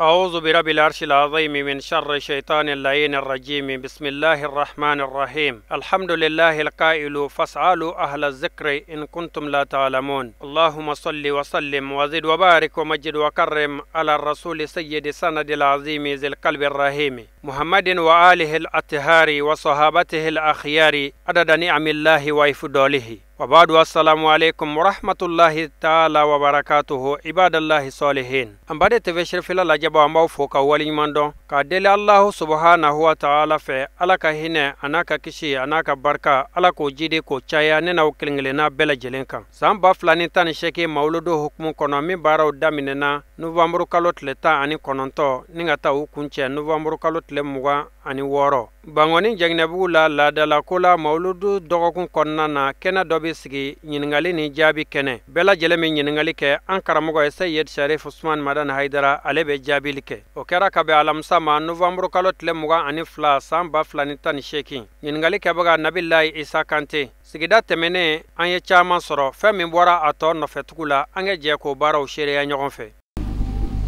أعوذ برب العرش العظيم من شر الشيطان اللعين الرجيم. بسم الله الرحمن الرحيم. الحمد لله القائل فاسألوا أهل الذكر إن كنتم لا تعلمون. اللهم صل وسلم وزد وبارك ومجد وكرم على الرسول سيد سند العظيم ذي القلب الرحيم محمد وآله الأطهار وصحابته الأخيار عدد نعم الله وإفضاله. وبعد، السلام عليكم ورحمة الله تعالى وبركاته. عباد الله الصالحين، an baden TV Cherifila lajɛbaw, an b'aw fo ka waleɲuman dɔn k'a deli Allahu subhanahu wa ta'ala fɛ, Ala ka hinɛ a n'a ka kisi a n'a ka barika, Ala k'o jidi k'o caya ne n'aw kelen kelenna bɛɛ lajɛlen kan. San 2018 mawuludu hukumu kɔnɔ, min baaraw daminɛna novembre kalo tile 19 ni ka taa u kuncɛ novembre kalo tile 26, Bangɔni Jɛginɛbugu la, laadalako la, mawuludu dɔgɔkun kɔnɔna na, kɛnɛ dɔ bɛ sigi, ɲininkali ni jaabi kɛnɛ. Bɛɛ lajɛlen bɛ ɲininkali kɛ an karamɔgɔ ye Seyid Sharif Usman Madani Hayidara, ale bɛ jaabili kɛ. O kɛra ka bɛn alamisa ma, novembre kalo tile 22 san 2018. Ɲininkali kɛbaga Nabilayi Isa Kante. Sigida tɛmɛnen, an ye caman sɔrɔ. Fɛn min bɔra a tɔ nɔfɛtugu la, an ka jɛ k'o baaraw seereya ɲɔgɔn fɛ.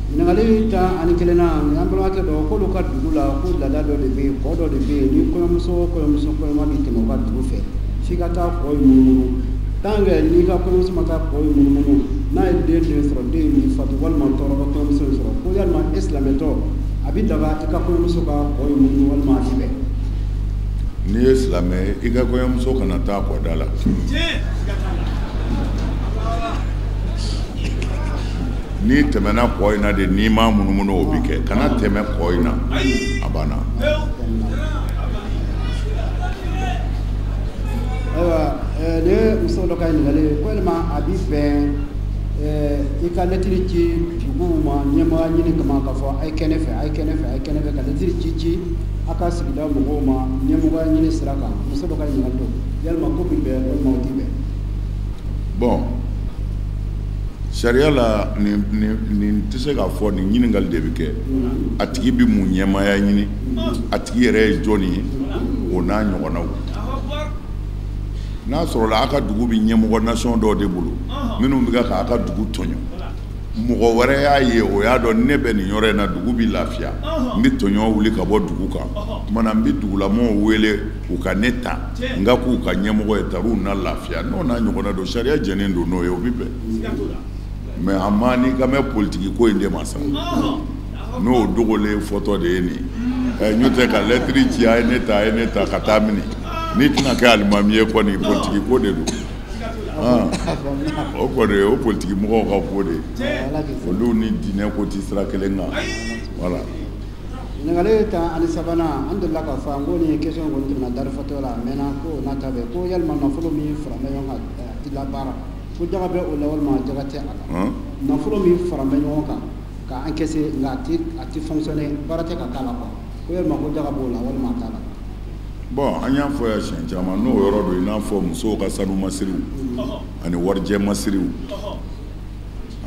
Ɲininkali 11nan, an balimakɛ dɔ k'olu ka dugu la, ko laada dɔ de bɛ yen, kɔ dɔ de bɛ yen, ni kɔɲɔmuso kɔɲɔma bɛ tɛmɛ u ka dugu fɛ, f'i ka taa kɔ in munumunu. Tant que n'i ka kɔɲɔmuso ma taa kɔ in munumunu, n'a ye den sɔrɔ, den in b'i fatu walima tɔɔrɔ bɛ kɔɲɔmuso in sɔrɔ. Ko yalima e silamɛtɔ, a bɛ daga i ka kɔɲɔmuso ka kɔ in munumunu walima a tɛ bɛn? N'i ye silamɛ ye, i ka kɔɲɔmuso kana taa kɔda la. N'i tɛmɛna kɔ in na de, n'i m'a munumunu, o bɛ kɛ. Kana tɛmɛ kɔ in na, a banna. Ayiwa, nin ye muso dɔ ka ɲininkali ye, ko yalima a bɛ bɛn i ka lɛtiri ci duguw ma ɲɛmɔgɔya ɲini kama, k'a fɔ a ye kɛ ne fɛ, a ye kɛ ne fɛ, a ye kɛ ne fɛ, ka lɛtiri ci a ka sigida mɔgɔw ma ɲɛmɔgɔya ɲini sira kan? Muso dɔ ka ɲininkali don, yalima ko bɛ bɛn walima o tɛ bɛn? Bon, sariya la, nin tɛ se k'a fɔ, nin ɲininkali de bɛ kɛ. A tigi bɛ mun ɲɛmaaya ɲini? A tigi yɛrɛ ye jɔnni ye? O n'a ɲɔgɔnnaw. N'a sɔrɔla a ka dugu bɛ ɲɛmɔgɔ nation dɔw de bolo minnu bɛ k'a ka dugu tɔɲɔ, mɔgɔ wɛrɛ y'a ye, o y'a dɔn ne bɛ nin yɔrɔ in na, dugu bɛ lafiya, n bɛ tɔɲɔ wuli ka bɔ dugu kan, tuma na n bɛ dugulamɔgɔw wele u ka ne ta n ka k'u ka ɲɛmɔgɔ ye, tar'u na lafiya, n'o n'a ɲɔgɔnna don, sariya jɛnnen don n'o ye, o bɛ bɛn. Mais a ma n'i ka mɛn politiki ko in de ma sa, n'o dogolen fɔtɔ de ye nin ye. N'o tɛ ka lɛtiri ci, a ye ne ta, a ye ne ta, ka taa mini, n'i tɛna kɛ alimami ye kɔni, politiki ko de don. O kɔni, o politiki mɔgɔw ka ko de ye, olu ni diinɛ ko tɛ sira kelen kan, voilà. Ɲininkali 13nan, an delila k'a fɔ an ko nin question kɔni tɛmɛna darifatɔ la, a mɛnna, ko n'a ta bɛɛ, ko yalima nafolo min fara bɛ ɲɔgɔn kan a tɛ labaara, ko jaga bɛ o la walima jaga tɛ a la? Nafolo min fara bɛ ɲɔgɔn kan ka encaisser, nka a tɛ fonctionner, baara tɛ ka k'a la quoi, ko yalima ko jaga b'o la walima a t'a la? Bon, an y'a fɔ yan siɲɛ caman, n'o yɔrɔ don, i n'a fɔ musow ka sanu masiriw ani warijɛ masiriw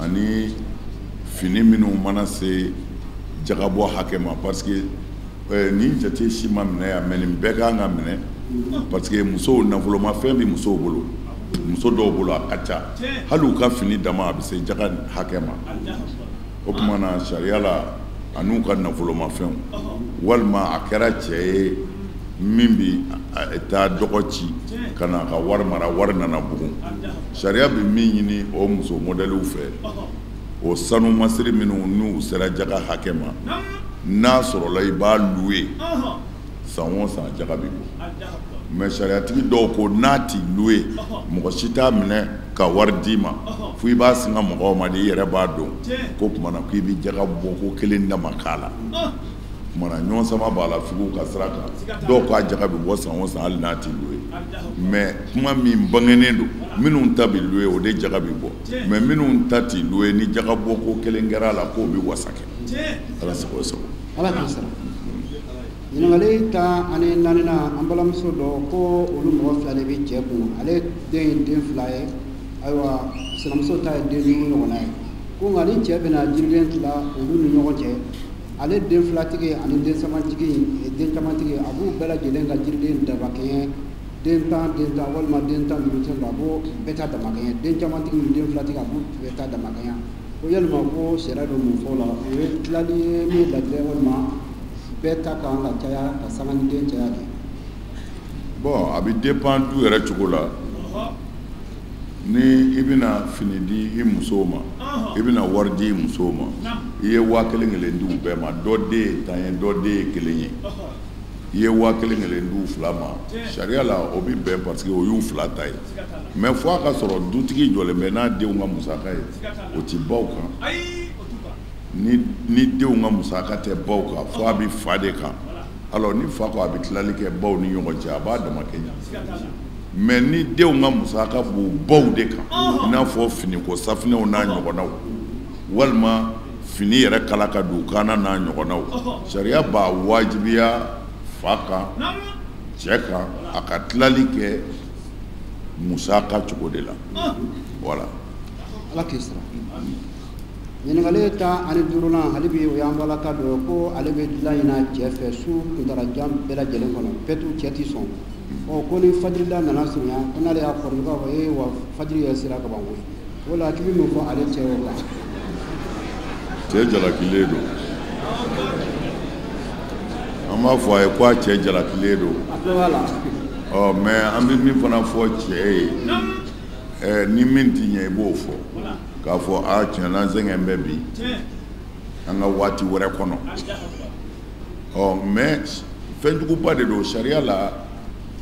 ani fini minnu mana se jagabɔ hakɛ ma, parce que nin jate si ma minɛ yan, mais nin bɛɛ kan ka minɛ, parce que musow nafolomafɛn bɛ musow bolo, muso dɔw bolo a ka ca, hali u ka fini dama a bɛ se jaga hakɛ ma. O tuma na, sariya la, an'u ka nafolomafɛnw, walima a kɛra cɛ ye min bɛ taa dɔgɔ ci ka na a ka wari mara, wari nana bugun, sariya bɛ min ɲini o muso mɔdɛliw fɛ, o sanu masiri minnu n'u sera jaga hakɛ ma, n'a sɔrɔla i b'a louer san o san, jaga bɛ bɔ. Mais sariyatigi dɔw ko n'a ti louer, mɔgɔ si t'a minɛ ka wari d'i ma, fo i b'a singa mɔgɔw ma de, i yɛrɛ b'a dɔn ko tuma na k'i bɛ jaga bɔ ko kelen dama k'a la. Tuma na ɲɔgɔn sama b'a la figiw ka sira kan, dɔw k'a jaga bɛ bɔ san o san hali n'a ti louer. Mais kuma min bangenen don, minnu ta bɛ louer, o de jaga bɛ bɔ, mais minnu ta ti louer, ni jaga bɔ ko kelen kɛra a la, k'o bɛ wasa kɛ. Ala sago sago. Ala k'i sara. Ɲininkali 14nan, an balimamuso dɔ ko olu mɔgɔ fila de bɛ cɛ kun, ale den ye den fila ye, ayiwa sinamuso ta ye den duuru ɲɔgɔnna ye, ko nka ni cɛ bɛna jiriden tila olu ni ɲɔgɔn cɛ, ale den filatigi ani den sabatigi, den camantigi, a b'u bɛɛ lajɛlen ka jiriden daba kɛɲɛ. Den 10 den 10 walima den 15 den 15 a b'o bɛɛ ta damakɛɲɛ, den camantigi ni den filatigi a b'u bɛɛ ta damakɛɲɛ. Ko yalima ko sariya bɛ mun fɔ o la? O ye tilali ye min latigɛ walima bɛɛ ta kan ka caya ka sanga ni den caya de? Bon, a bɛ dépend du yɛrɛ cogo la. Ni i bɛna fini di i musow ma, i bɛna wari di i musow ma, i ye 1000 kelen di u bɛɛ ma, dɔ den ye 10 ye, dɔ den ye 1 ye, i ye 1000 kelen di u fila ma, sariya la o bɛ bɛn parce que o y'u fila ta ye. Mais fo a ka sɔrɔ dutigi jɔlen bɛ n'a denw ka musaka ye, o ti baw kan. Ni denw ka musaka tɛ baw kan, fo a bɛ fa de kan. Alors ni fa ko a bɛ tilali kɛ baw ni ɲɔgɔn cɛ, a b'a dama kɛ ɲa. Mais ni denw ka musaka b'u baw de kan, i n'a fɔ finiko safinɛw n'a ɲɔgɔnnaw, walima fini yɛrɛ kala ka don u kan na n'a ɲɔgɔnnaw, sariya b'a wajibiya fa kan, cɛ kan, a ka tilali kɛ musaka cogo de la. Voilà. Ala k'i sara. Ɲininkali 15nan hali bi o y'an balaka dɔ ye ko ale bɛ dilan in na cɛ fɛ su kuntalajan bɛɛ lajɛlen kɔnɔ, pɛtu cɛ ti sɔn. Ɔ ko ni fajirida nana surunya ko n'ale y'a kɔrɔ k'a fɔ ee wa fajiri yɛrɛ sera ka ban koyi. O la k'i bɛ mun fɔ ale cɛ o kan? Cɛ jalakilen don. An b'a fɔ a ye ko a cɛ jalakilen don. A tulo b'a la. Ɔ mais an bɛ min fana fɔ cɛ ye, ni min ti ɲɛ i b'o fɔ. K'a fɔ a tiɲɛ na n sɛgɛn bɛ bi, an ka waati wɛrɛ kɔnɔ. Ɔ mais fɛnjuguba de don sariya la.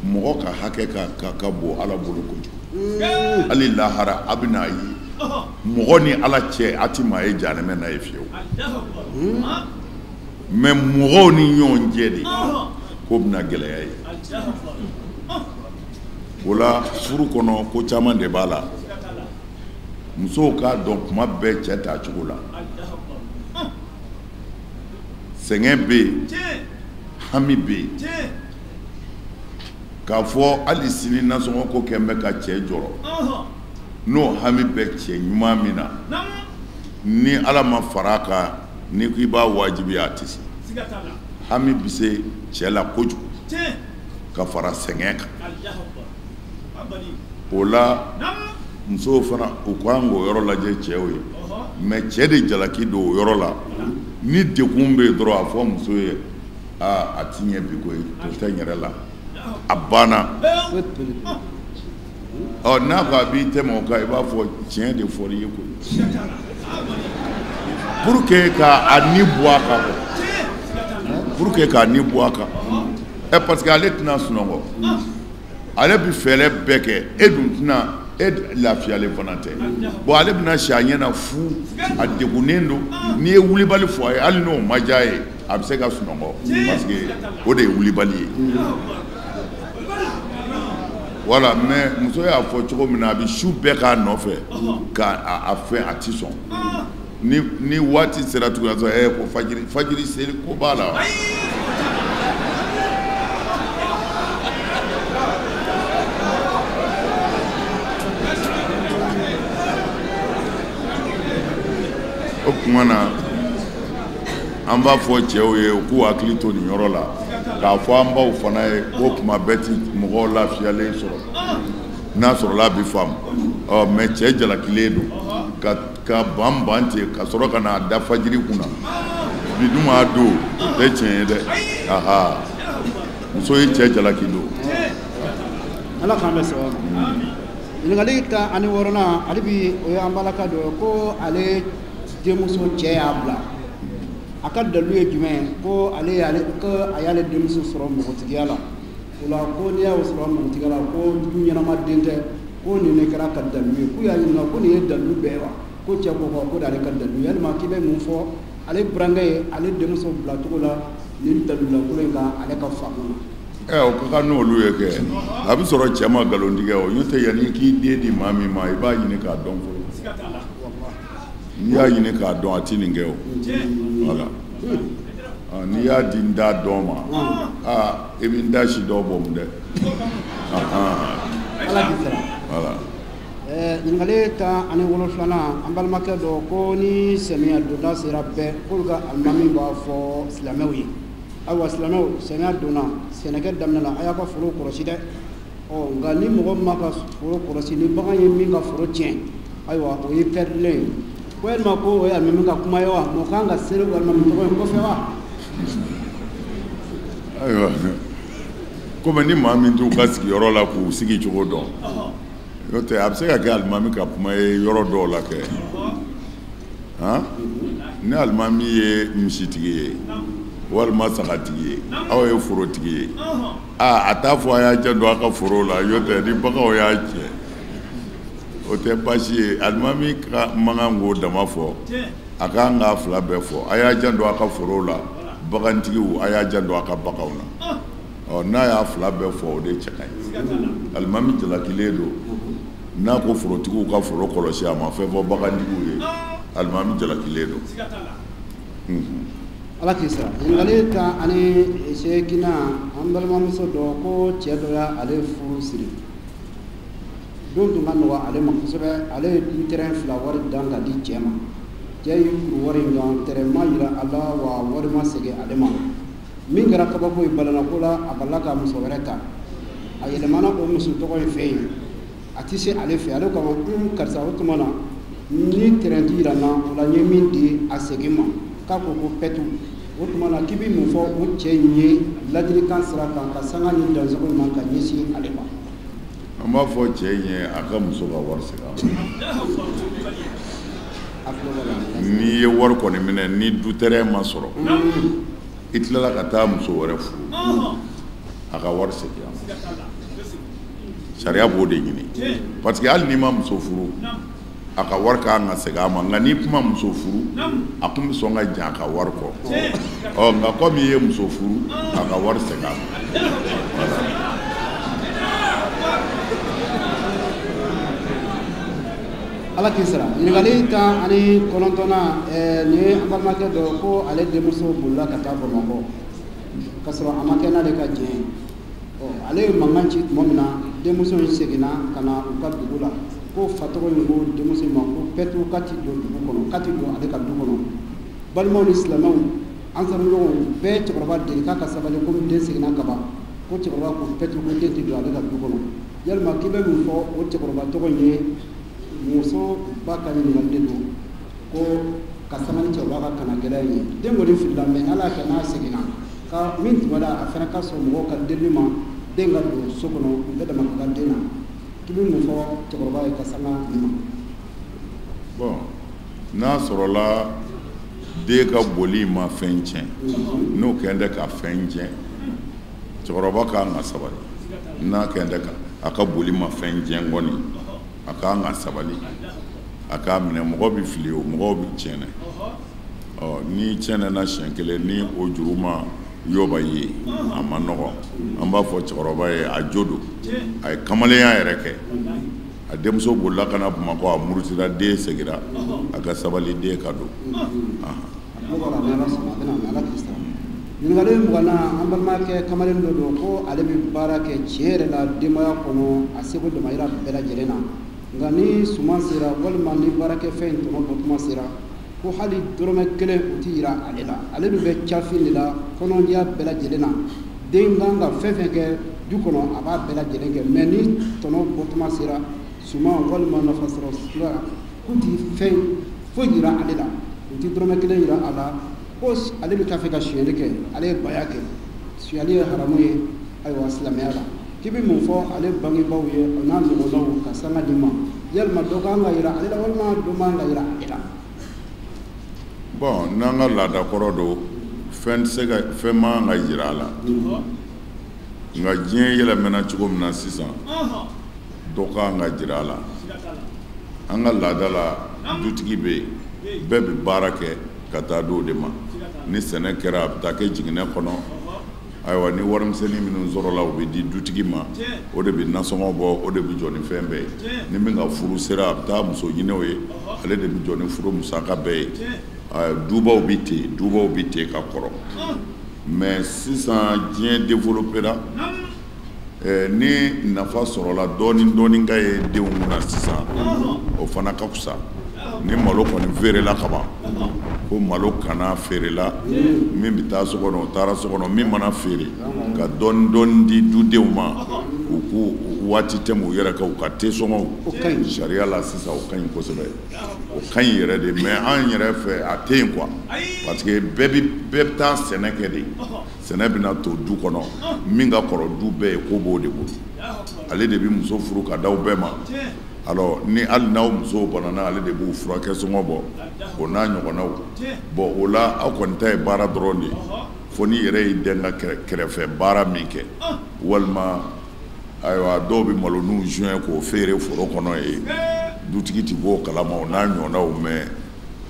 Mɔgɔ ka hakɛ ka bon Ala bolo kojugu. Hali lahara a bɛna ye mɔgɔ ni Ala cɛ a ti maa ye jahanamɛ n'a ye fiyewu. Mais mɔgɔw ni ɲɔgɔn cɛ de ko bɛna gɛlɛya ye. O la furu kɔnɔ ko caman de b'a la. Musow k'a dɔn kuma bɛɛ cɛ t'a cogo la. Sɛgɛn bɛ yen, hami bɛ yen. K'a fɔ hali sini nasɔngɔ ko kɛn bɛ ka cɛ jɔrɔ, n'o hami bɛ cɛ ɲuman min na, ni Ala ma fara a kan, n'i ko i b'a wajibiya a tɛ se. Hami bɛ se cɛ la kojugu ka fara sɛgɛn kan. O la musow fana u kan k'o yɔrɔ lajɛ cɛw ye. Mais cɛ de jalaki don o yɔrɔ la. Ni degun bɛ yen dɔrɔn a fɔ muso ye aa a ti ɲɛ bi koyi, to tɛ n yɛrɛ la. A banna. Ɔ n'a ko a b'i tɛmɛ o kan, i b'a fɔ tiɲɛ de fɔr'i ye koyi. Pour que k'a ni bɔ a kan, pour que k'a ni bɔ a kan. Ɛ parce que ale tɛna sunɔgɔ, ale bɛ fɛɛrɛ bɛɛ kɛ, e dun tɛna, e lafiyalen fana tɛ. Bon ale bɛna si a ɲɛ na fu, a degunnen don. N'i ye wulibali fɔ a ye, hali n'o ma diya a ye, a bɛ se ka sunɔgɔ parce que o de ye wulibali ye. Voilà, mais muso y'a fɔ cogo min na, a bɛ su bɛɛ k'a nɔfɛ k'a fɛn, a ti sɔn. Ni waati sera tuguni, a sɔrɔ ko fajiri seli ko b'a la. O tuma na an b'a fɔ cɛw ye u k'u hakili to nin yɔrɔ la, k'a fɔ an baw fana ye ko kuma bɛɛ ti mɔgɔw lafiyalen sɔrɔ, n'a sɔrɔla a bɛ faamu. Ɔ mais cɛ jalakilen don ka ban ten ka sɔrɔ ka n'a da fajiri kunna. Bi dun m'a don, o tɛ tiɲɛ ye dɛ. Aha, muso ye cɛ jalaki don. Ala k'an bɛ sababu ma. Ɲininkali 16nan hali bi o ye an balaka dɔ ye ko ale denmuso cɛ y'a bila. A ka dalilu ye jumɛn ye? Ko ale ko a y'ale denmuso sɔrɔ npogotigiya la. O la ko n'i y'o sɔrɔ npogotigiya la, ko du ɲɛnama den tɛ, ko nin de kɛra ka dalilu ye. K'u y'a ɲininka ko nin ye dalilu bɛɛ wa? Ko cɛ ko d'ale ka dalilu ye. Yalima k'i bɛ mun fɔ ale burankɛ ye ale denmuso bila cogo la nin dalilu lankolon in kan ale ka faamu na? O ka kan n'olu ye kɛ. A bɛ sɔrɔ cɛ ma nkalon tigɛ o. N'o tɛ yanni k'i den di maa min ma, i b'a ɲini k'a dɔn fɔlɔ. N'i y'a ɲini k'a dɔn, a ti nin kɛ o. Voilà. N'i y'a di n da dɔn ma, aa i bɛ n da si dɔ bɔ mun dɛ. Ala k'i sara. Voilà. Ɲininkali 17nan an balimakɛ dɔ ko ni samiya donda sera bɛɛ k'olu ka alimami b'a fɔ silamɛw ye, ayiwa silamɛw, samiya donna, sɛnɛkɛ daminɛna, a y'a ka forow kɔlɔsi dɛ. Ɔ nka ni mɔgɔ ma ka foro kɔlɔsi, ni bagan ye min ka foro tiɲɛ, ayiwa o ye pɛridilen ye. Ko yalima ko o ye alimami ka kuma ye wa? Mɔgɔ kan ka seli alimami tɔgɔ in kɔfɛ wa? Ayiwa, komi ni maa min t'u ka sigiyɔrɔ la k'u sigi cogo dɔn, n'o tɛ a bɛ se ka kɛ alimami ka kuma ye yɔrɔ dɔw la kɛ. Han, ni alimami ye misitigi ye walima sagatigi ye, aw ye forotigi ye, aa a t'a fɔ a y'a janto a ka foro la, n'o tɛ ni baganw y'a tiɲɛ o tɛ baasi ye. Alimami ka man kan k'o dama fɔ, a kan k'a fila bɛɛ fɔ. A y'a janto a ka foro la, bagantigiw a y'a janto a ka baganw na. Ɔ n'a y'a fila bɛɛ fɔ, o de cɛ ka ɲi. Alimami jalakilen don n'a ko forotigiw ka foro kɔlɔsi, a ma fɛn fɔ bagantigiw ye, alimami jalakilen don. Ala k'i sara. Ɲininkali 18nan, an balimamuso dɔ ko cɛ dɔ y'ale furu siri, don tun ka nɔgɔ ale ma kosɛbɛ. Ale ye du terrain 2 wari dan ka di cɛ ma. Cɛ y'i kuru wari in kan, terrain ma yira a la wa wari ma segin ale ma. Min kɛra kabako ye balanako la, a balila ka muso wɛrɛ ta, a yɛlɛmana o muso tɔgɔ in fɛ yen, a tɛ se ale fɛ. Ale ko a ma, karisa, o tuma na ni terrain ti yira n na, o la n ye min di a segin ma. K'a ko ko pɛtu. O tuma na k'i bɛ mun fɔ o cɛ in ye ladilikan sira kan ka sanga ni dansogo in ma ka ɲɛsin ale ma? An b'a fɔ cɛ in ye a ka muso ka wari segin a ma. N'i ye wari kɔni minɛ, ni du terrain ma sɔrɔ, i tilala ka taa muso wɛrɛ furu, a ka wari segin a ma. Sariya b'o de ɲini, parce que hali n'i ma muso furu, a ka wari kan ka segin a ma. Nka n'i kuma muso furu, a kun bɛ sɔn ka jan a ka wari kɔ. Ɔ nka komi i ye muso furu, a ka wari segin a ma. Ala k'i sara. Ɲininkali 19nan, nin ye an balimakɛ dɔ ko ale denmuso bolila ka taa Bamakɔ k'a sɔrɔ a ma kɛ n'ale ka diɲɛ ye. Ɔ ale ye mankan ci tuma min na, denmuso in seginna ka na u ka dugu la. Ko fa tɔgɔ in ko denmuso in ma ko pɛtu k'a ti don dugu kɔnɔ, k'a ti don ale ka du kɔnɔ. Balimaw ni silamɛw, an sanuɲɔgɔnw bɛɛ cɛkɔrɔba deli k'a ka sabali, komi den seginna ka ban. Ko cɛkɔrɔba ko pɛtu ko den ti don ale ka du kɔnɔ. Yalima k'i bɛ mun fɔ o cɛkɔrɔba tɔgɔ in ye? Muso ba ka ɲininkali de don, ko ka sanga ni cɛkɔrɔba ka kana gɛlɛya in ye. Den kɔni filila, mɛ ala kɛ n'a seginna ka min tuma la, a fana ka sɔn mɔgɔw ka delili ma, den ka don so kɔnɔ, u bɛɛ dama ka kan den na. K'i bɛ mun fɔ cɛkɔrɔba ye ka sanga nin ma? Bon, n'a sɔrɔla den ka boli ma fɛn tiɲɛ, n'o kɛn tɛ ka fɛn tiɲɛ, cɛkɔrɔba kan ka sabali. N'a kɛn tɛ ka a ka boli ma fɛn tiɲɛ kɔni, a kan ka sabali, a k'a minɛ. Mɔgɔ bɛ fili o, mɔgɔw bɛ tiɲɛ. Ɔ ni tiɲɛna siɲɛ kelen, ni o juru ma yɔba ye, a ma nɔgɔ. An b'a fɔ cɛkɔrɔba ye a jo don, a ye kamalenya yɛrɛ kɛ. A denmuso bolila ka na Bamakɔ, a murutira, den seginna, a ka sabali, den ka don. Ɲininkali 20nan, an balimakɛ kamalen dɔ don ko ale bɛ baara kɛ tiɲɛ yɛrɛ la denbaya kɔnɔ, a seko damayira bɛɛ lajɛlen na. Nka ni suman sera walima ni baarakɛfɛn in tɔnɔ bɔ tuma sera, ko hali dɔrɔmɛ kelen o ti yira ale la. Ale dun bɛ cafin de la kɔnɔdiya bɛɛ lajɛlen na. Den kan ka fɛn fɛn kɛ du kɔnɔ, a b'a bɛɛ lajɛlen kɛ, mɛ ni tɔnɔ bɔ tuma sera, suman walima nafasɔrɔ sira, k'u ti fɛn foyi yira ale la, u ti dɔrɔmɛ kelen yira a la. Ko ale bɛ taa fɛ ka sonyali kɛ, ale ye baya kɛ, sonyali ye haramu ye ayiwa silamɛya la. K'i bɛ mun fɔ ale bangebaaw ye o n'a ɲɔgɔnnaw ka sanga di ma? Yalima dɔ kan ka yira ale la walima dɔ man ka yira ale la? Bon, n'an ka laada kɔrɔ don, fɛn tɛ se ka fɛn man ka yira a la. Nka diɲɛ yɛlɛmana cogo min na sisan, dɔ kan ka jira a la. An ka laada la, dutigi bɛ yen, bɛɛ bɛ baara kɛ ka taa di o de ma. Ni sɛnɛ kɛra, a bɛ taa kɛ jiginɛ kɔnɔ. Ayiwa, ni warimisɛnnin minnu sɔrɔla, u bɛ di dutigi ma, o de bɛ nasɔngɔ bɔ, o de bɛ jɔ ni fɛn bɛɛ ye. Ni min ka furu sera, a bɛ taa muso ɲini o ye, ale de bɛ jɔ ni furu musaka bɛɛ ye. Dubaw bɛ ten, dubaw bɛ ten ka kɔrɔ. Mais sisan diɲɛ développera, ni nafa sɔrɔla dɔɔni dɔɔni ka ye denw kunna sisan, o fana ka fisa. Ni malo kɔni feerela ka ban, ko malo kana feerela, min bɛ taa so kɔnɔ, o taara so kɔnɔ. Min mana feere, ka dɔɔni dɔɔni di dudenw ma, u k'u waati tɛmɛ u yɛrɛ kan, u ka te sɔngɔw. Sariya la sisan o ka ɲi kosɛbɛ, o ka ɲi yɛrɛ de, mais an yɛrɛ fɛ a tɛ yen quoi, parce que bɛɛ bɛ taa sɛnɛ kɛ de, sɛnɛ bɛna to du kɔnɔ, min ka kɔrɔ du bɛɛ ye ko b'o de bolo, ale de bɛ muso furu ka d'aw bɛɛ ma. Alors ni hali n'aw musow banana, ale de b'u furakɛ sɔngɔ bɔ, o n'a ɲɔgɔnnaw. Bon o la aw kɔni ta ye baara dɔrɔn de ye, fo n'i yɛrɛ y'i den ka kɛrɛfɛ baara min kɛ, walima ayiwa dɔw bɛ maloninw joint k'o feere foro kɔnɔ yen, dutigi ti b'o kalama, o n'a ɲɔgɔnnaw, mais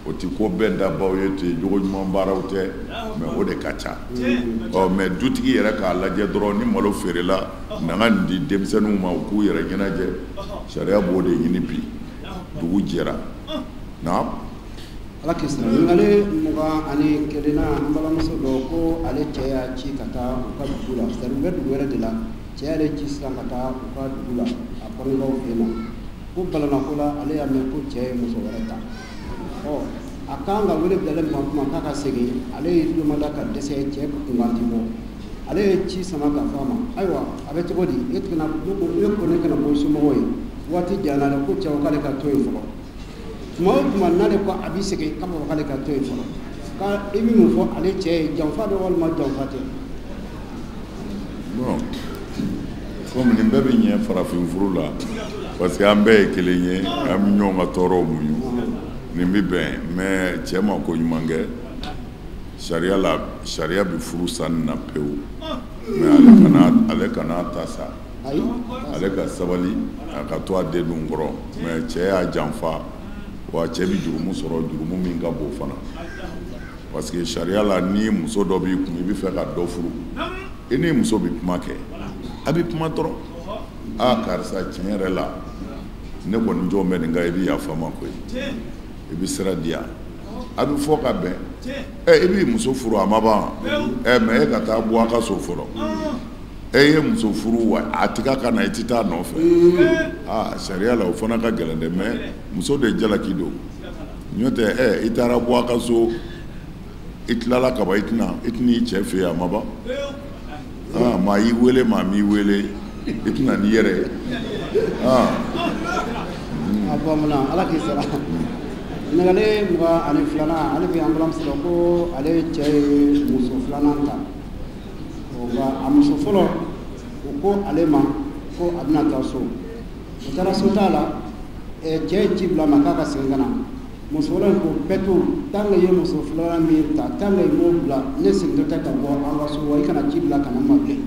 o ti ko bɛɛ dabaw ye ten, jogo ɲuman baaraw tɛ, mais o de ka ca. Ɔ mais dutigi yɛrɛ k'a lajɛ dɔrɔn, ni malo feerela, na ka nin di denmisɛnninw ma u k'u yɛrɛ ɲɛnajɛ, sariya b'o de ɲini bi, dugu jɛra. Naam. Ala k'i sara. Ɲininkali 21nan, an balimamuso dɔ ko ale cɛ y'a ci ka taa u ka dugu la, c'est à dire u bɛ dugu wɛrɛ de la, cɛ y'ale ci sisan ka taa u ka dugu la a kɔrɔkɛw fɛ yen nɔ, ko balanako la ale y'a mɛn ko cɛ ye muso wɛrɛ ta. Ɔ a kan ka wele bilalen ma kuma k'a ka segin, ale ye tulomada ka dɛsɛ, cɛ kunkan ti bɔ, ale ye ci sama ka fɔ a ma, ayiwa a bɛ cogo di, e tɛna e ko ne kana bɔ somɔgɔw ye, waati janyana dɛ, ko cɛ ko k'ale ka to yen fɔlɔ, tuma o tuma n'ale ko a bɛ segin k'a fɔ k'ale ka to yen fɔlɔ, ka i bɛ mun fɔ ale cɛ ye, janfa don walima janfa tɛ? Bon, komi nin bɛɛ bɛ ɲɛ farafin furu la, parce que an bɛɛ ye kelen ye, an bɛ ɲɔgɔn ka tɔɔrɔw muɲu, nin bɛ bɛn, mais cɛ ma ko ɲuman kɛ. Sariya la, sariya bɛ furu sa nin na pewu, mais ale kana ta sa, ale ka sabali, a ka to a den ninnu kɔrɔ, mais cɛ y'a janfa, wa cɛ bɛ jurumu sɔrɔ, jurumu min ka bon fana, parce que sariya la ni muso dɔ b'i kun, i bɛ fɛ ka dɔ furu, i ni muso bɛ kuma kɛ, a bɛ kuma dɔrɔn, aa karisa tiɲɛ yɛrɛ la ne kɔni jɔn bɛ nin kan, i bɛ yafa n ma koyi, i bɛ sira di yan, a bɛ fɔ ka bɛn, ɛ i b'i muso furu a ma ban, ɛ mais e ka taa bɔ a ka so fɔlɔ, e ye muso furu wa a tigɛ ka na i tɛ taa nɔfɛ, aa sariya la o fana ka gɛlɛn dɛ, mais muso de jalaki don, n'o tɛ ɛ i taara bɔ a ka so, i tilala kaban, i tɛna i cɛ fɛ yen a ma ban, aa maa y'i wele maa m'i wele, i tɛna n'i yɛrɛ ye. Aa a faamuna, Ala k'i sara. Ɲininkali 22nan, ale bɛ an balimamuso dɔ ko ale cɛ ye muso filanan ta, nka a muso fɔlɔ o ko ale ma ko a bɛna taa so, o taara so t'a la, cɛ ye ci bila a ma k'a ka segin ka na, muso fɔlɔ in ko pɛtu, tant que i ye muso filanan min ta, tant que i m'o bila, ne segintɔ tɛ ka bɔ an ka so, wa i kana ci bila ka na n ma bilen.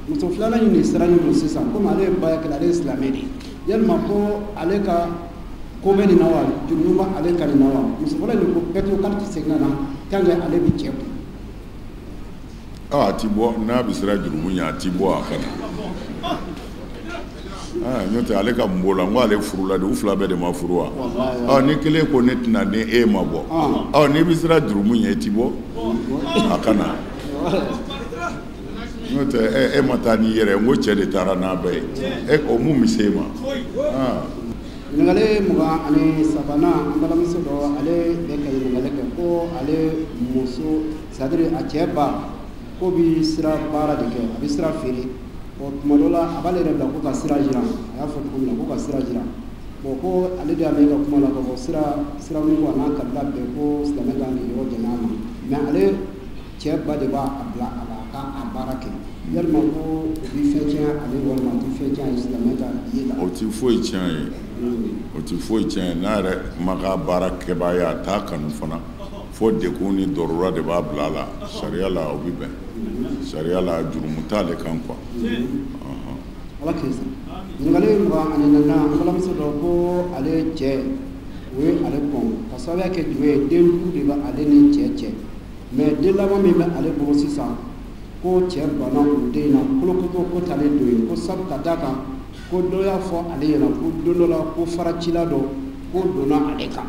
Muso filanan in de sirannen don sisan, komi ale ye baarakɛla, ale ye silamɛ de ye, yalima ko ale ka ko bɛ nin na wa, jurumu bɛ ale ka nin na wa? Muso fɔlɔ in de ko pɛtu k'ale tɛ segin ka na tant que ale bɛ cɛ kun. A ti bɔ, n'a bɛ siran jurumu ɲɛ a ti bɔ a ka na. N'o tɛ ale ka mun b'o la, n ko ale furula de, u fila bɛɛ de ma furu wa? Ɔ ni kelen ko ne tɛna ni e ma bɔ, ɔ n'i bɛ siran jurumu ɲɛ i ti bɔ a ka na. N'o tɛ e ma taa n'i yɛrɛ ye, n ko cɛ de taara n'a bɛɛ ye, e o mun bɛ se e ma? Ɲininkali 23nan, an balimamuso dɔ ale bɛ ka ɲininkali kɛ ko ale muso, c'est à dire a cɛ ba ko bɛ sira baara de kɛ, a bɛ sira feere, bon tuma dɔ la a b'ale yɛrɛ bila ko ka sira jira, a y'a fɔ cogo min na ko ka sira jira, bon ko ale de y'a mɛn ka kuma la k'a fɔ sira min ko a n'a kabila bɛɛ ko silamɛ kan k'i yɔrɔ janya a ma, mais ale cɛ ba de b'a bila a la a ka a baara kɛ, yalima ko o bɛ fɛn tiɲɛ ale walima a tɛ fɛn tiɲɛ a ye silamɛ ka ye la? O tɛ foyi tiɲɛ ye, o tɛ foyi tiɲɛ ye, n'a yɛrɛ ma k'a baara kɛbaa ye a t'a kanu fana, fo degun ni dɔrɔra de b'a bila a la, sariya la o bɛ bɛn, sariya la jurumu t'ale kan quoi. Ala k'i sara. Ɲininkali 24nan, an balimamuso dɔ ko ale cɛ o ye ale kɔn ka sababuya kɛ jumɛn ye, den duuru de bɛ ale ni cɛ cɛ, mais den laban min bɛ ale bolo sisan ko cɛ banna o den na kolokoto ko t'ale don ye, ko sabu ka d'a kan ko dɔ y'a fɔ ale ɲɛna ko don dɔ la ko faracila dɔ ko donna ale kan,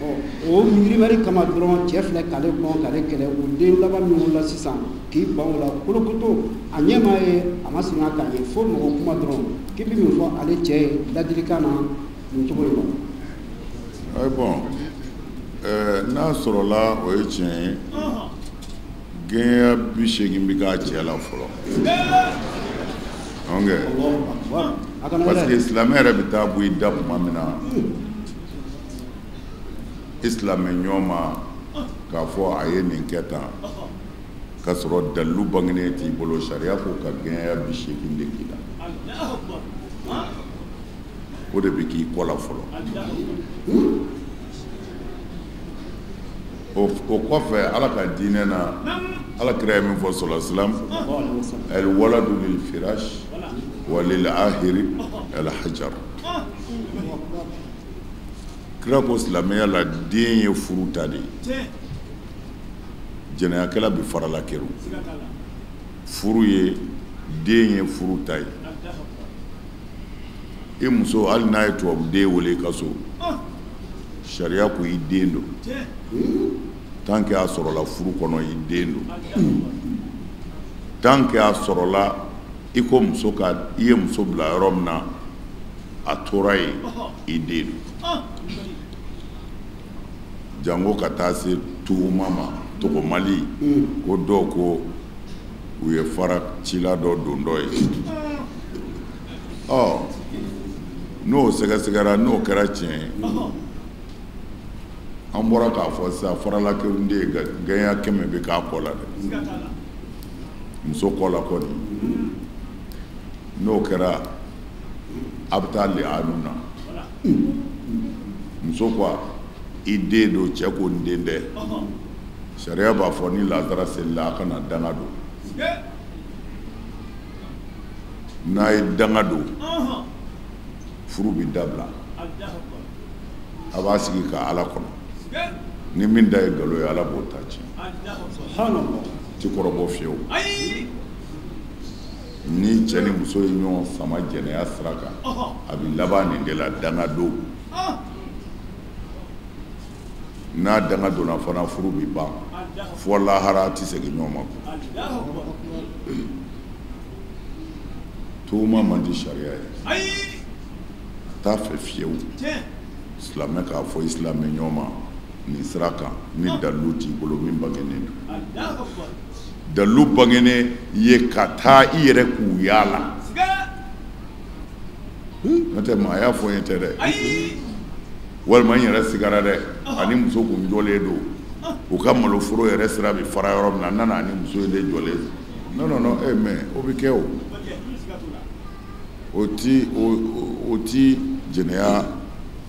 ɔ o miirimɛri kama dɔrɔn cɛ filɛ k'ale kɔn k'ale kɛlɛ, o den laban min wolola sisan k'i ban o la kolokoto, a ɲɛ m'a ye a ma segin a kan ye, fo mɔgɔ kuma dɔrɔn k'i bɛ min fɔ ale cɛ ye ladilikan na nin cogo in na. Bon n'a sɔrɔla o ye tiɲɛ ye, gɛɲɛ 80 bɛ k'a cɛ la fɔlɔ. Parce que silamɛ yɛrɛ bɛ taa bɔ i da tuma min na i silamɛ ɲɔgɔn ma k'a fɔ a ye nin kɛ tan k'a sɔrɔ dalilu bangenen t'i bolo, sariya ko ka gɛɲɛ 80 de k'i la. O de bɛ k'i kɔ la fɔlɔ. O kɔfɛ Ala ka diinɛ na, Ala kira ye min fɔ sɔlɔ silam, al waladu lil firash wa lil ahiri al hajar. Kira ko silamɛya la den ye furu ta de ye. Jɛnɛyakɛla bɛ farala kɛrɛ. Furu ye den ye furu ta ye. I muso hali n'a ye tubabuden wele i ka so, sariya ko i den don. Tant que a sɔrɔla furu kɔnɔ, i den don. Tant que a sɔrɔla i ko muso ka i ye muso bila yɔrɔ min na, a tora yen, i den don. Jango ka taa se tuhuma ma, tɔgɔmali, ko dɔw ko u ye fara cila dɔ don dɔ ye. Ɔ n'o sɛgɛsɛgɛra, n'o kɛra tiɲɛ ye, an bɔra k'a fɔ sisan faralakerunden gɛɲɛ 100 bɛ k'a kɔ la dɛ, muso kɔ la kɔni. N'o kɛra a bɛ taa leanu na. Muso ko i den don, cɛ ko n den tɛ. Sariya b'a fɔ ni lazara selila a kana danga don. N'a ye danga don, furu bɛ dabila. A b'a sigi ka Ala kɔnɔ. Ni min da ye nkalon ye, Ala b'o ta tiɲɛ. Ti kɔrɔbɔ fiyewu. Ni cɛ ni muso ye ɲɔgɔn sama jɛnɛya sira kan, a bɛ laban nin de la, danga don. N'a danga donna fana, furu bɛ ban. Fɔ lahara tɛ segin ɲɔgɔn ma. Tuhuma man di sariya ye. A t'a fɛ fiyewu. Silamɛ k'a fɔ i silamɛ ɲɔgɔn ma nin sira kan, ni dalilu t'i bolo min bangenen don. Dalilu bangenen ye ka taa i yɛrɛ k'u yaala. N'o tɛ maa y'a fɔ n ye tɛ dɛ. Walima n yɛrɛ sigara dɛ, ani muso kun jɔlen don. U ka maloforo yɛrɛ sira bɛ fara yɔrɔ min na, n nana ani muso in de jɔlen. Non non non, mais o bɛ kɛ o. O ti jɛnɛya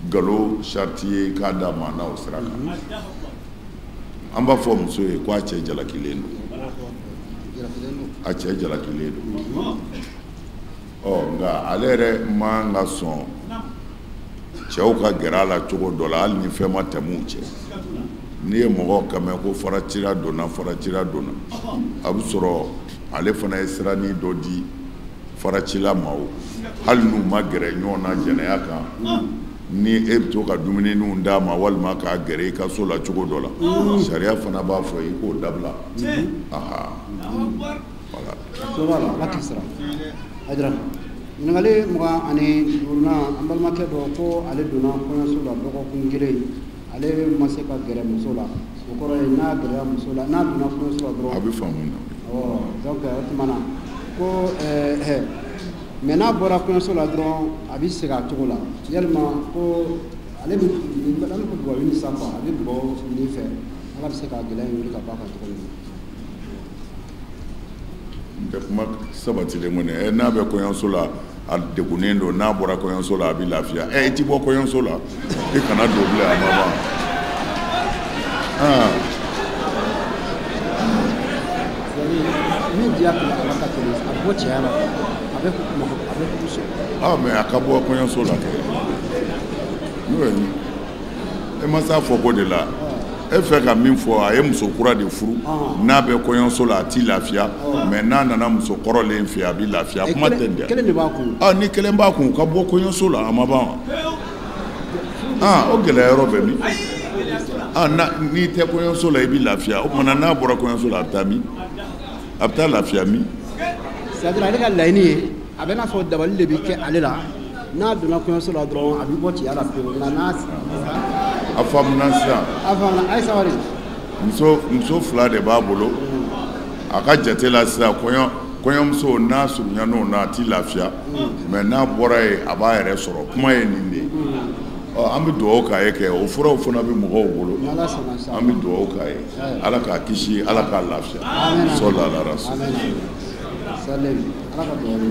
nkalon sariti ye k'a da maa na o sira kan. An b'a fɔ muso ye k'a cɛ jalakilen don. A cɛ jalakilen don. Ɔ nka ale yɛrɛ man ka sɔn cɛw ka gɛrɛ a la cogo dɔ la, hali ni fɛn ma tɛmɛ u cɛ. N'i ye mɔgɔ kan mɛn ko faracira donna, faracira donna, a bɛ sɔrɔ ale fana ye siranin dɔ di faracila ma o. Hali n'u ma gɛrɛ ɲɔgɔn na jɛnɛya kan, ni e bɛ to ka dumuniniw d'a ma walima k'a gɛrɛ i ka so la cogo dɔ la, sariya fana b'a fɔ i k'o dabila. Aha, voilà. Ala k'i sara. Hayidara, ɲininkali 25nan, an balimakɛ dɔ ko ale donna kɔɲɔso la dɔgɔkun kelen, ale ma se ka gɛrɛ muso la. O kɔrɔ ye n'a gɛrɛla muso la, n'a donna kɔɲɔso la dɔrɔn a bɛ faamu na. Donc o tuma na ko mais n'a bɔra kɔɲɔso la dɔrɔn a bɛ segin a cogo la. Yalima ko ale bɛ ale ko dugawu ɲini sa quoi, a bɛ dugawu ɲini fɛ Ala bɛ se ka gɛlɛya in wuli ka bɔ a kan cogo min na. N tɛ kuma sabatilen kɔni. N'a bɛ kɔɲɔso la a degunnen don, n'a bɔra kɔɲɔso la a bɛ lafiya. I ti bɔ kɔɲɔso la, i kana don bilen, a ma ban. Min diya kila ala ka tɛmɛ a bɔ cɛya la, a bɛ a bɛ kuru sɔrɔ. Mais a ka bɔ kɔɲɔso la kɛ, n'o ye e ma s'a fɔ ko de la. E fɛ ka min fɔ, a ye muso kura de furu, n'a bɛ kɔɲɔso la a t'i lafiya, mais n'a nana muso kɔrɔlen fɛ a bɛ lafiya. Kuma tɛ nin dɛ. Kelen de b'a kun. Ni kelen b'a kun, ka bɔ kɔɲɔso la a ma ban wa? O gɛlɛya yɔrɔ bɛ min? N'i tɛ kɔɲɔso la i bɛ lafiya. O tuma na n'a bɔra kɔɲɔso la a bɛ taa min? A bɛ taa lafiya min? C'est à dire ale ka laɲini ye, a bɛ n'a fɔ dabali de bɛ kɛ ale la, n'a donna kɔɲɔso la dɔrɔn a bɛ bɔ cɛya la pewu. Nka n'a a faamuna sisan. A faamuna, a ye sabali. Muso fila de b'a bolo. A ka jate la sisan, kɔɲɔ Kɔɲɔmuso n'a surunya n'o na a t'i lafiya, mais n'a bɔra yen a b'a yɛrɛ sɔrɔ. Kuma ye nin de ye. Ɔ, an bɛ dugawu k'a ye kɛ, o furaw fana bɛ mɔgɔw bolo. An bɛ dugawu k'a ye, Ala k'a kisi, Ala k'a lafiya. Sɔli ala rasul. Ala ka dugawu.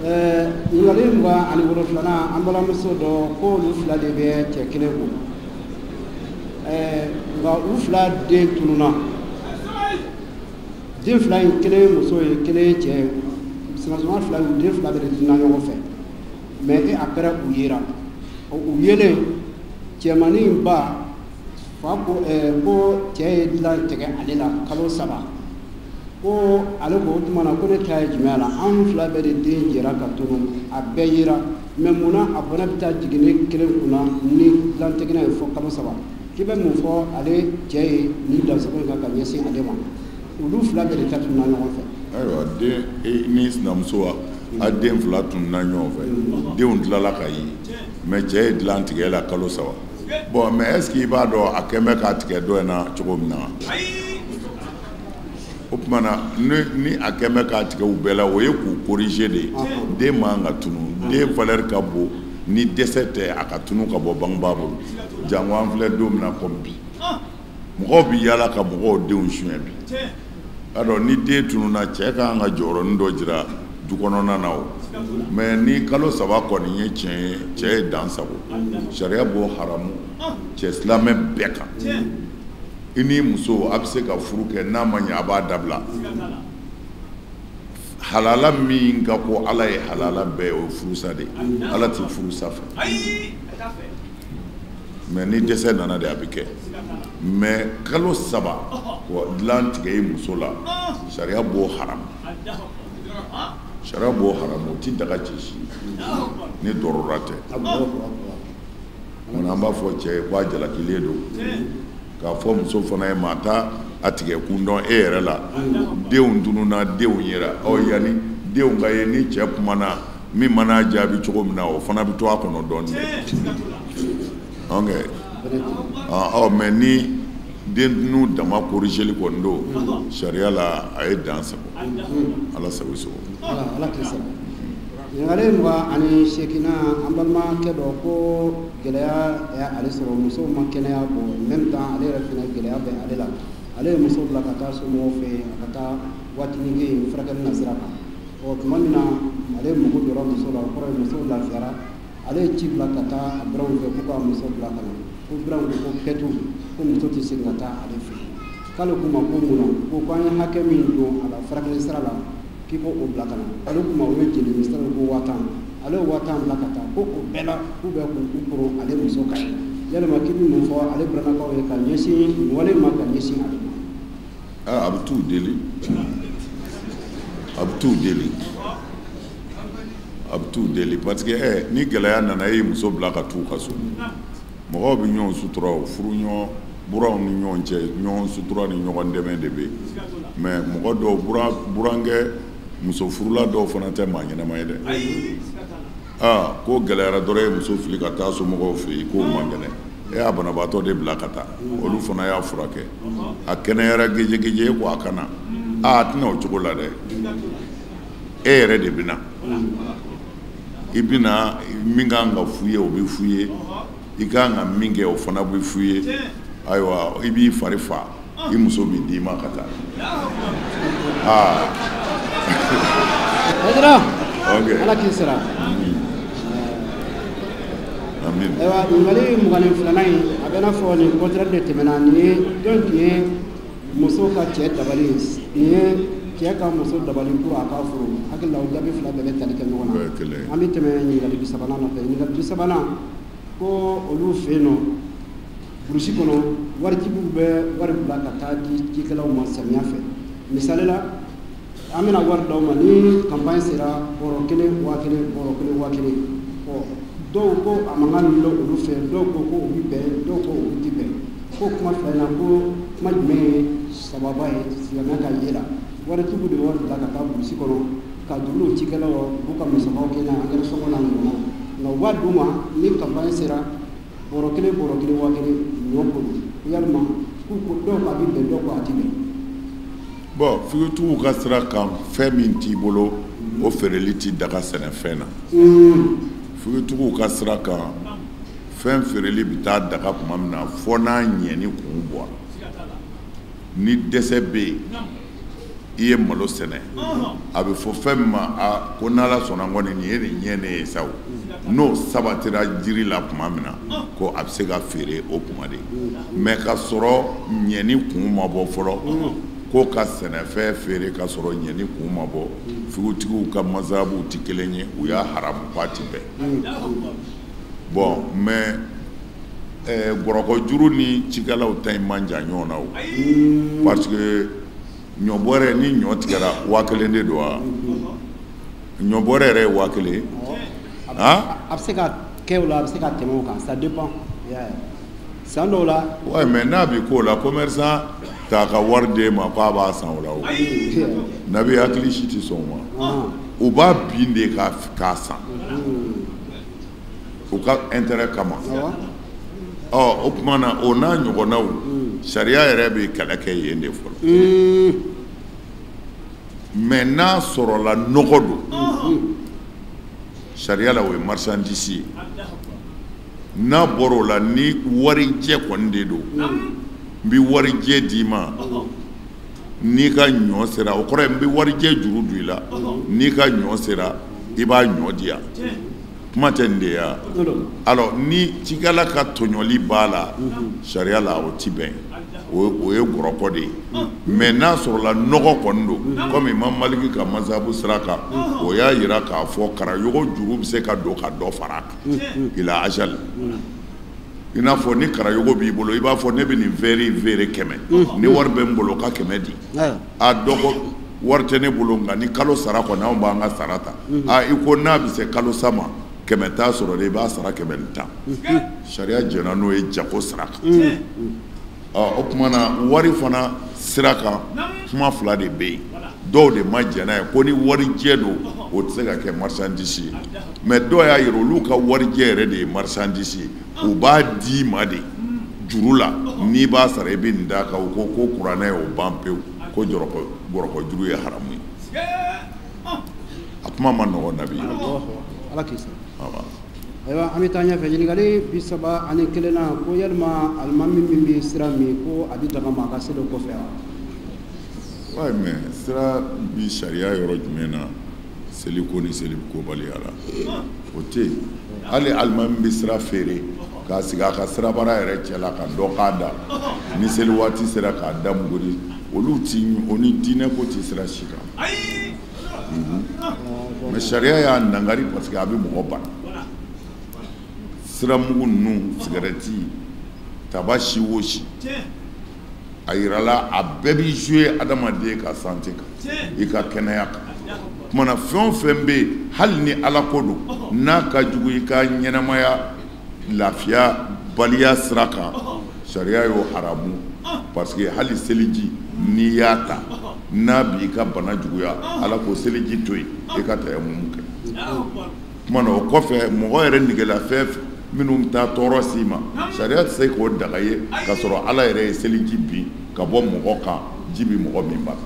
Ɲininkali 27nan, an balimamuso dɔ k'olu fila de bɛ cɛ kelen kun, nka u fila den tununna. Den fila in, kelen ye muso ye, kelen ye cɛ ye. Sinamusoma fila, u den fila bɛɛ de tununna ɲɔgɔn fɛ, mais et après u yera. U yelen, cɛmanin ba fa ko ko cɛ ye dilan tigɛ ale la kalo 3. Ko ale ko o tuma na ko ne ta ye jumɛn la? An fila bɛɛ de den jɛra ka tunu, a bɛɛ yera, mais munna a bɔnɛ bɛ taa jigin ne kelen kunna ni dilantigɛnɛ ye fɔ kalo 3? K'i bɛ mun fɔ ale cɛ ye nin dansago in kan ka ɲɛsin ale ma? Olu fila bɛɛ de ta tununa ɲɔgɔn fɛ. Ayiwa, den ni sinamuso a den fila tununa ɲɔgɔn fɛ, denw tilala ka ye, mais cɛ ye dilan tigɛ la kalo 3. Bon, mais est ce que i b'a dɔn a kɛn bɛ k'a tigɛ dɔ in na cogo min na? O tuma na ni a kɛn bɛ k'a tigɛ u bɛɛ la, o ye k'u corriger de ye. Den man ka tunu, den valeur ka bon. Ni dɛsɛ tɛ, a ka tunu ka bɔ bangebaa bolo. Jango an filɛ don min na komi bi, mɔgɔw bɛ yaala ka mɔgɔw denw suɲɛ bi. Alors ni den tununa, cɛ ka kan ka jɔyɔrɔnin dɔ jira du kɔnɔna na o. Mais ni kalo 3 kɔni ye tiɲɛ ye, cɛ ye dan sago. Sariya b'o haramu cɛ silamɛ bɛɛ kan. I ni muso a bɛ se ka furu kɛ, n'a ma ɲɛ a b'a dabila. Halala min ka ko Ala ye halala bɛɛ ye, o ye furusa de ye. Ala tɛ furusa fɛ, mais ni dɛsɛ nana de a bɛ kɛ. Mais kalo 3 dilan tigɛ i muso la, sariya b'o haramu, sariya b'o haramu. O ti daga cɛ si ni dɔrɔra tɛ. An b'a fɔ cɛ ye k'a jalakilen don, k'a fɔ muso fana ye maa ta a tigɛ kun dɔn e yɛrɛ la. Denw tununna, denw yera. Ɔ, yanni denw ka ye, ni cɛ kumana min mana jaabi cogo min na, o fana bɛ to a kɔnɔ dɔɔnin. Ok, ɔ, mais ni den tunu dama corrigeli kɔni don sariya la, a ye dan sago. Ala sago i sago. Ala k'i sara. Ɲininkali 28nan, an balimakɛ dɔ ko gɛlɛya y'ale sɔrɔ, musow ma kɛnɛya bɔ, en même temps ale yɛrɛ fana gɛlɛya bɛ ale la. Ale ye muso bila ka taa somɔgɔw fɛ yen, a ka taa waatinin kɛ yen furakɛli na sira kan. Ɔ, tuma min na ale mago jɔra muso la, o kɔrɔ ye muso lafiyara, ale ye ci bila ka taa a buranw fɛ k'u ka muso bila ka na. Ko buranw ko ko kɛtu ko muso tɛ segin ka taa ale fɛ yen. K'ale k'u ma ko mun na? Ko k'an ye hakɛ min don a la furakɛli sira la, k'i ko o bila ka na. Ale k'u ma o ye jeli misɛn ko 10 000. Ale ye 10 000 bila ka taa, ko o bɛɛ la k'u bɛ k'u koron ale muso kan. Yalima k'i bɛ mun fɔ ale burannakaw ye ka ɲɛsin wale ma, ka ɲɛsin ale ma? A bɛ t'u deli, a bɛ t'u deli, a bɛ t'u deli, parce que ni gɛlɛya nana, e ye muso bila ka t'u ka so, mɔgɔw bɛ ɲɔgɔn sutura. O furu ɲɔgɔn buranw ni ɲɔgɔn cɛ, ɲɔgɔn sutura ni ɲɔgɔn dɛmɛ de bɛ yen. Mais mɔgɔ dɔw burankɛ muso furula dɔw fana tɛ maa ɲɛnama ye dɛ. Aa, ko gɛlɛyara dɔrɔn, e muso fili ka taa somɔgɔw fɛ yen k'o man kɛnɛ. E y'a banabaatɔ de bila ka taa, olu fana y'a furakɛ, a kɛnɛyara gejegeje, e ko a kana. Aa, a tɛna o cogo la dɛ. E yɛrɛ de bɛ na, i bɛna min kan ka f'u ye, o bɛ f'u ye. I kan ka min kɛ, o fana bɛ f'u ye. Ayiwa, i b'i fari fa, i muso b'i d'i ma ka taa. Aa. Hayidara. Ok. Ala k'i sara. Amin. Ayiwa, ɲininkali 22nan in, a bɛ n'a fɔ nin contraire de tɛmɛna. Nin ye dɔn tun ye muso ka cɛ dabali, nin ye cɛ ka muso dabali pour a ka furu. Hakili la o jaabi fila bɛɛ bɛ tali kɛ ɲɔgɔn na. Bɛɛ ye kelen ye. An bɛ tɛmɛ ɲininkali 30nan nɔfɛ. Ɲininkali 30nan, ko olu fɛ yen nɔ burusi kɔnɔ, waritigiw bɛ wari bila ka taa di cikɛlaw ma samiya fɛ. Misali la, an bɛna wari d'aw ma ni campagne sera, bɔrɔ kelen 1000, bɔrɔ kelen 1000. Ɔ, dɔw ko a mankan min bɛ olu fɛ, dɔw ko ko o bɛ bɛn, dɔw ko o tɛ bɛn. Ko kuma fila in na, ko kuma jumɛn ye sababa ye silamɛya ka ye la? Waritigiw de bɛ wari bila ka taa burusi kɔnɔ ka dugu cikɛlaw, u b'u ka musakaw kɛ n'a ye, engrais sɔngɔ n'a ɲɔgɔnnaw. Nka u b'a d'u ma ni campagne sera, bɔrɔ kelen bɔrɔ kelen 1000 ɲɔ ko don. Yalima k'u ko dɔw ko a bɛ bɛn, dɔw ko a tɛ bɛn. Bon, figitigiw ka sira kan, fɛn min t'i bolo, o feereli t'i daga sɛnɛfɛn na. Figitigiw ka sira kan, fɛn feereli bɛ taa daga tuma min na, fɔ n'a ɲɛni kun bɔra. Ni dɛsɛ bɛ yen, i ye malo sɛnɛ, a bɛ fɔ fɛn min ma, a ko n'Ala sɔnna kɔni nin ye nin ɲɛ ne ye sa o. N'o sabatira jiri la tuma min na, ko a bɛ se ka feere o tuma de. Mais ka sɔrɔ ɲɛni kun ma bɔ fɔlɔ, ko ka sɛnɛfɛn feere ka sɔrɔ ɲɛni kun ma bɔ, figutigiw ka mazabuw tɛ kelen ye, u y'a haramu k'a ti bɛn. Bon, mais gɔrɔkɔjuru ni cikɛlaw ta in man jan ɲɔgɔn na o, parce que ɲɔbɔrɛ, ni ɲɔ tigɛra, 1000 de don wa? Ɲɔbɔrɛ yɛrɛ ye 1000 ye. A bɛ se ka kɛ o la, a bɛ se ka tɛmɛ o kan, ça dépend san dɔw la. Ouais, mais n'a bɛ k'o la, commerçant t'a ka wari d'e ma k'a b'a san o la o. Nabi hakili si tɛ sɔn o ma. U b'a bin de k'a san u ka intérêt kama. Ɔ, o tuma na, o n'a ɲɔgɔnnaw, sariya yɛrɛ bɛ kɛlɛ kɛ yen de fɔlɔ. Mais n'a sɔrɔla nɔgɔ don, sariya la o ye marchandise ye. N'a bɔra o la, ni warijɛ kɔni de don, n bɛ warijɛ d'i ma n'i ka ɲɔ sera, o kɔrɔ ye n bɛ warijɛ juru don i la, n'i ka ɲɔ sera, i b'a ɲɔ di yan. Kuma tɛ nin de ye wa? Alors, ni cikɛla ka tɔɲɔli b'a la, sariya la o ti bɛn, o ye gɔrɔkɔ de ye. Mais n'a sɔrɔla nɔgɔ kɔni don, komi Imam Maliki ka mazabu sira kan, o y'a yira k'a fɔ karayogo juru bɛ se ka don ka dɔ fara a kan ila ajal. I n'a fɔ ni karayogo b'i bolo, i b'a fɔ ne bɛ nin feere feere 100, ni wari bɛ n bolo ka 100 di. A dɔ ko wari tɛ ne bolo, nka ni kalo sara kɔni, anw b'an ka sara ta. A i ko n'a bɛ se kalo sa ma, 100 t'a sɔrɔ dɛ, i b'a sara 110. Sariya jɛnna n'o ye jago sira kan. Ɔ, o tuma na, wari fana sira kan, kuma fila de bɛ yen. Dɔw de ma jɛn n'a ye ko ni warijɛ don, o tɛ se ka kɛ marchandise ye. Mais dɔw y'a yira olu ka warijɛ yɛrɛ de ye marchandise ye, u b'a d'i ma de juru la, n'i b'a sara i bɛ nin d'a kan. U ko ko kuranɛ y'o ban pewu, ko gɔrɔkɔ juru ye haramu ye. A kuma ma nɔgɔn, Nabi. Ala k'i sara. Ayiwa, an bɛ taa ɲɛfɛ. Ɲininkali 31nan, ko yalima alimami min bɛ sira min, ko a bɛ daga ma a ka seli o kɔfɛ wa? Ouais, mais sira bi sariya yɔrɔ jumɛn na seliko ni seli kobaliya la? O tɛ yen. Hali alimami bɛ sira feere k'a sigi a ka sirabara yɛrɛ cɛ la ka dɔ k'a da, ni seli waati sera k'a da muguri, olu ti o ni diinɛ ko ti sira si kan. Mais sariya y'a nangari parce que a bɛ mɔgɔ bana. Siramugu ninnu, sigɛrɛti, taba, si o si, a yirala a bɛɛ bɛ jouer adamaden ka santé kan, i ka kɛnɛya kan. Kumana fɛn o fɛn bɛ yen, hali ni Ala ko don, n'a ka jugu i ka ɲɛnamaya lafiya baliya sira kan, sariya y'o haramu. Parce que hali seliji, n'i y'a ta, n'a b'i ka bana juguya, Ala ko seliji to yen, i ka tayamumu kɛ. Kumana o kɔfɛ, mɔgɔ yɛrɛ negela fɛn minnu bɛ taa tɔɔrɔ s'i ma, sariya tɛ se k'o daga ye k'a sɔrɔ Ala yɛrɛ ye seliji bin ka bɔ mɔgɔ kan, ji bɛ mɔgɔ min bara.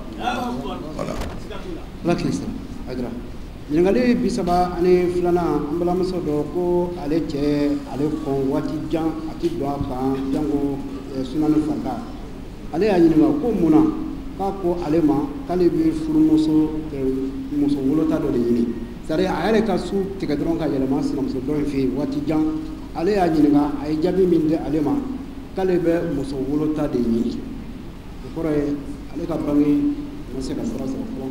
Voilà. Ala k'i sara. Ayiwa, ɲininkali 32nan, an balimamuso dɔ ko ale cɛ ale kɔn waati jan, a ti don a kan jango suna ni farida. Ale y'a ɲininka ko mun na, k'a ko ale ma k'ale bɛ furumuso muso wolota dɔ de ɲini, c'est à dire a yɛrɛ ka su tigɛ dɔrɔn ka yɛlɛma sinamuso dɔ in fɛ yen waati jan. Ale y'a ɲininka, a ye jaabi min di ale ma, k'ale bɛ muso wolota de ɲini, o kɔrɔ ye ale ka bange ma se ka sira sɔrɔ fɔlɔ.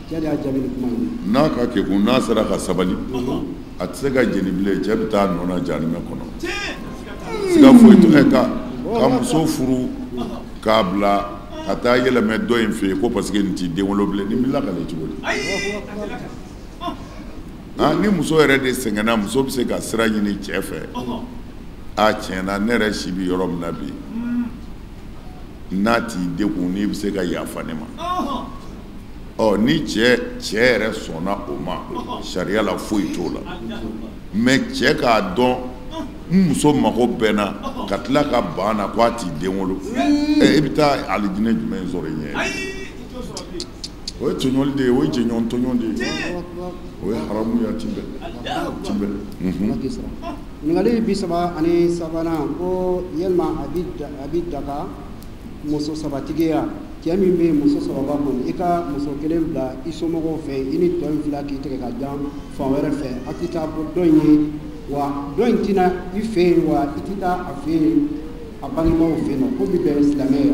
Cɛ de y'a jaabi ni kuma in. N'a ka kekun, n'a sera ka sabali, a tɛ se ka jeni bilen, cɛ bɛ taa nɔ na jahanamɛ kɔnɔ. Siga foyi tɛ ka muso furu k'a bila ka taa yɛlɛmɛ dɔ in fɛ yen ko parce que nin t'i den wolo bilen, nin bɛ lakale cogo di? Ni muso yɛrɛ de sɛgɛnna, muso bɛ se ka sira ɲini cɛ fɛ. A tiɲɛ na, ne yɛrɛ si bɛ yɔrɔ min na bi, n'a t'i degun, n'i bɛ se ka yafa ne ma. Ɔ, ni cɛ yɛrɛ sɔnna o ma, sariya la foyi t'o la. Mais cɛ k'a dɔn n muso mago bɛ n na. Ka tila ka ban na ko a t'i den wolo. E bɛ taa alijinɛ jumɛn sɔrɔ i ɲɛ? O ye tɔɲɔli de ye, o ye jɛɲɔgɔn tɔɲɔ de ye. O ye haramu ye, a ti bɛn. Ti bɛn. Ɲininkali 33nan ko yalima a bi daga muso sabatigiya cɛ min bɛ muso saba b'a kun i ka muso kelen bila i somɔgɔw fɛ i ni tɔ in fila k'i tigɛ ka jan fan wɛrɛ fɛ a tɛ taa bɔ dɔ in ye wa dɔ in tɛna i fɛ yen wa i tɛ taa a fɛ yen a bangebaaw fɛ yen nɔ ko bi bɛn silamɛ ye.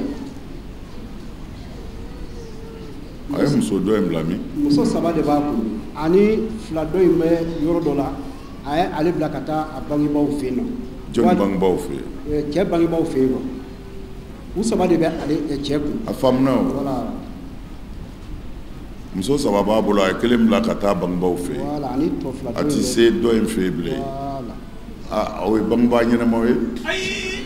A ye muso dɔ in bila min? Muso saba de b'a kun ani fila dɔ in bɛ yɔrɔ dɔ la a ye ale bila ka taa a bangebaaw fɛ yen nɔ. Jɔnni bangebaaw fɛ yen? Cɛ bangebaaw fɛ yen nɔ. U saba de bɛ ale cɛ kun. A faamuna o. Voilà. Muso saba b'a bolo a ye kelen bila ka taa bangebaaw fɛ yen. Voilà ani tɔ fila. A ti se dɔ in fɛ yen bilen. Voilà. Aa o ye bangebaa ɲɛnamaw ye. Ayi.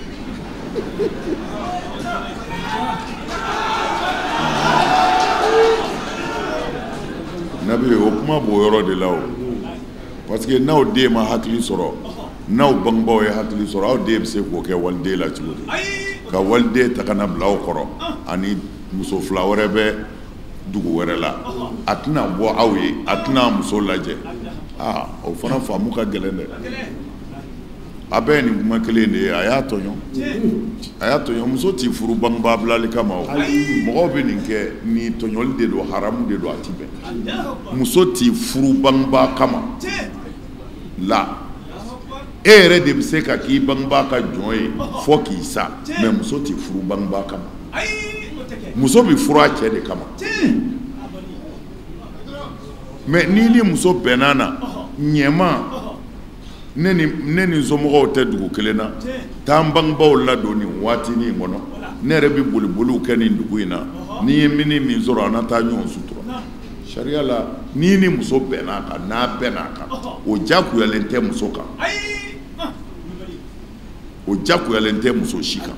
Nabi o kuma b'o yɔrɔ de la o. Parce que n'aw den ma hakili sɔrɔ, n'aw bangebaaw ye hakili sɔrɔ, aw den bɛ se k'o kɛ waliden la cogo di? Ka waliden ta ka na bila aw kɔrɔ ani muso fila wɛrɛ bɛ dugu wɛrɛ la, a tɛna bɔ aw ye, a tɛna muso lajɛ. Aa o fana faamu ka gɛlɛn dɛ. A bɛɛ ye nin kuma kelen de ye, a y'a tɔɲɔ. A y'a tɔɲɔ, muso t'i furu bangebaa bilali kama o. Mɔgɔw bɛ nin kɛ, nin tɔɲɔli de don, haramu de don, a ti bɛn. Muso t'i furu bangebaa kama la. E yɛrɛ de bɛ se ka k'i bangebaa ka jɔn ye fo k'i sa, mais muso t'i furu bangebaa kama. Muso bɛ furu a cɛ de kama. Mais n'i ni muso bɛnna na, ɲɛma ne ni somɔgɔw tɛ dugu kelen na, taa n bangebaaw ladon nin waatinin kɔnɔ, ne yɛrɛ bɛ boliboliw kɛ nin dugu in na, n'i ye mini min sɔrɔ an na taa ɲɔgɔn sutura. Sariya la n'i ni muso bɛnna a kan, n'a bɛnna a kan, o diyagoyalen tɛ muso kan. O diyagoyalen tɛ muso si kan.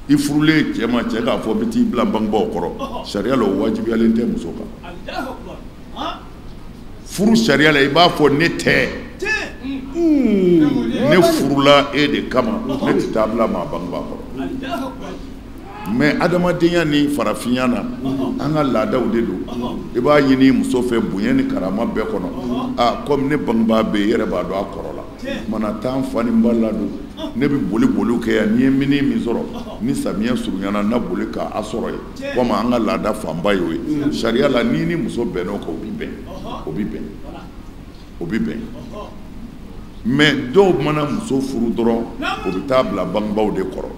I furulen cɛ ma, cɛ k'a fɔ n bɛ t'i bila n bangebaaw kɔrɔ, sariya la o wajibiyalen tɛ muso kan. Furu sariya la i b'a fɔ ne tɛ, ne furula e de kama, ne tɛ taa bila maa bangebaa kɔrɔ. Mais adamadenya ni farafinya na, an ka laadaw de don. I b'a ɲini muso fɛ bonya ni karama bɛɛ kɔnɔ. Aa komi ne bangebaa bɛ yen, i yɛrɛ b'a dɔn a kɔrɔ la. Mana taa n fa ni n ba ladon, ne bɛ boli boliw kɛ yan, n'i ye mini min sɔrɔ, ni samiyɛ surunyana n na boli k'a sɔrɔ yen. Komi an ka laada fanba y'o ye. Sariya la n'i ni muso bɛnna o kan, o b'i bɛn. O b'i bɛn. O b'i bɛn. Mais dɔw mana muso furu dɔrɔn, o bɛ taa bila bangebaaw de kɔrɔ.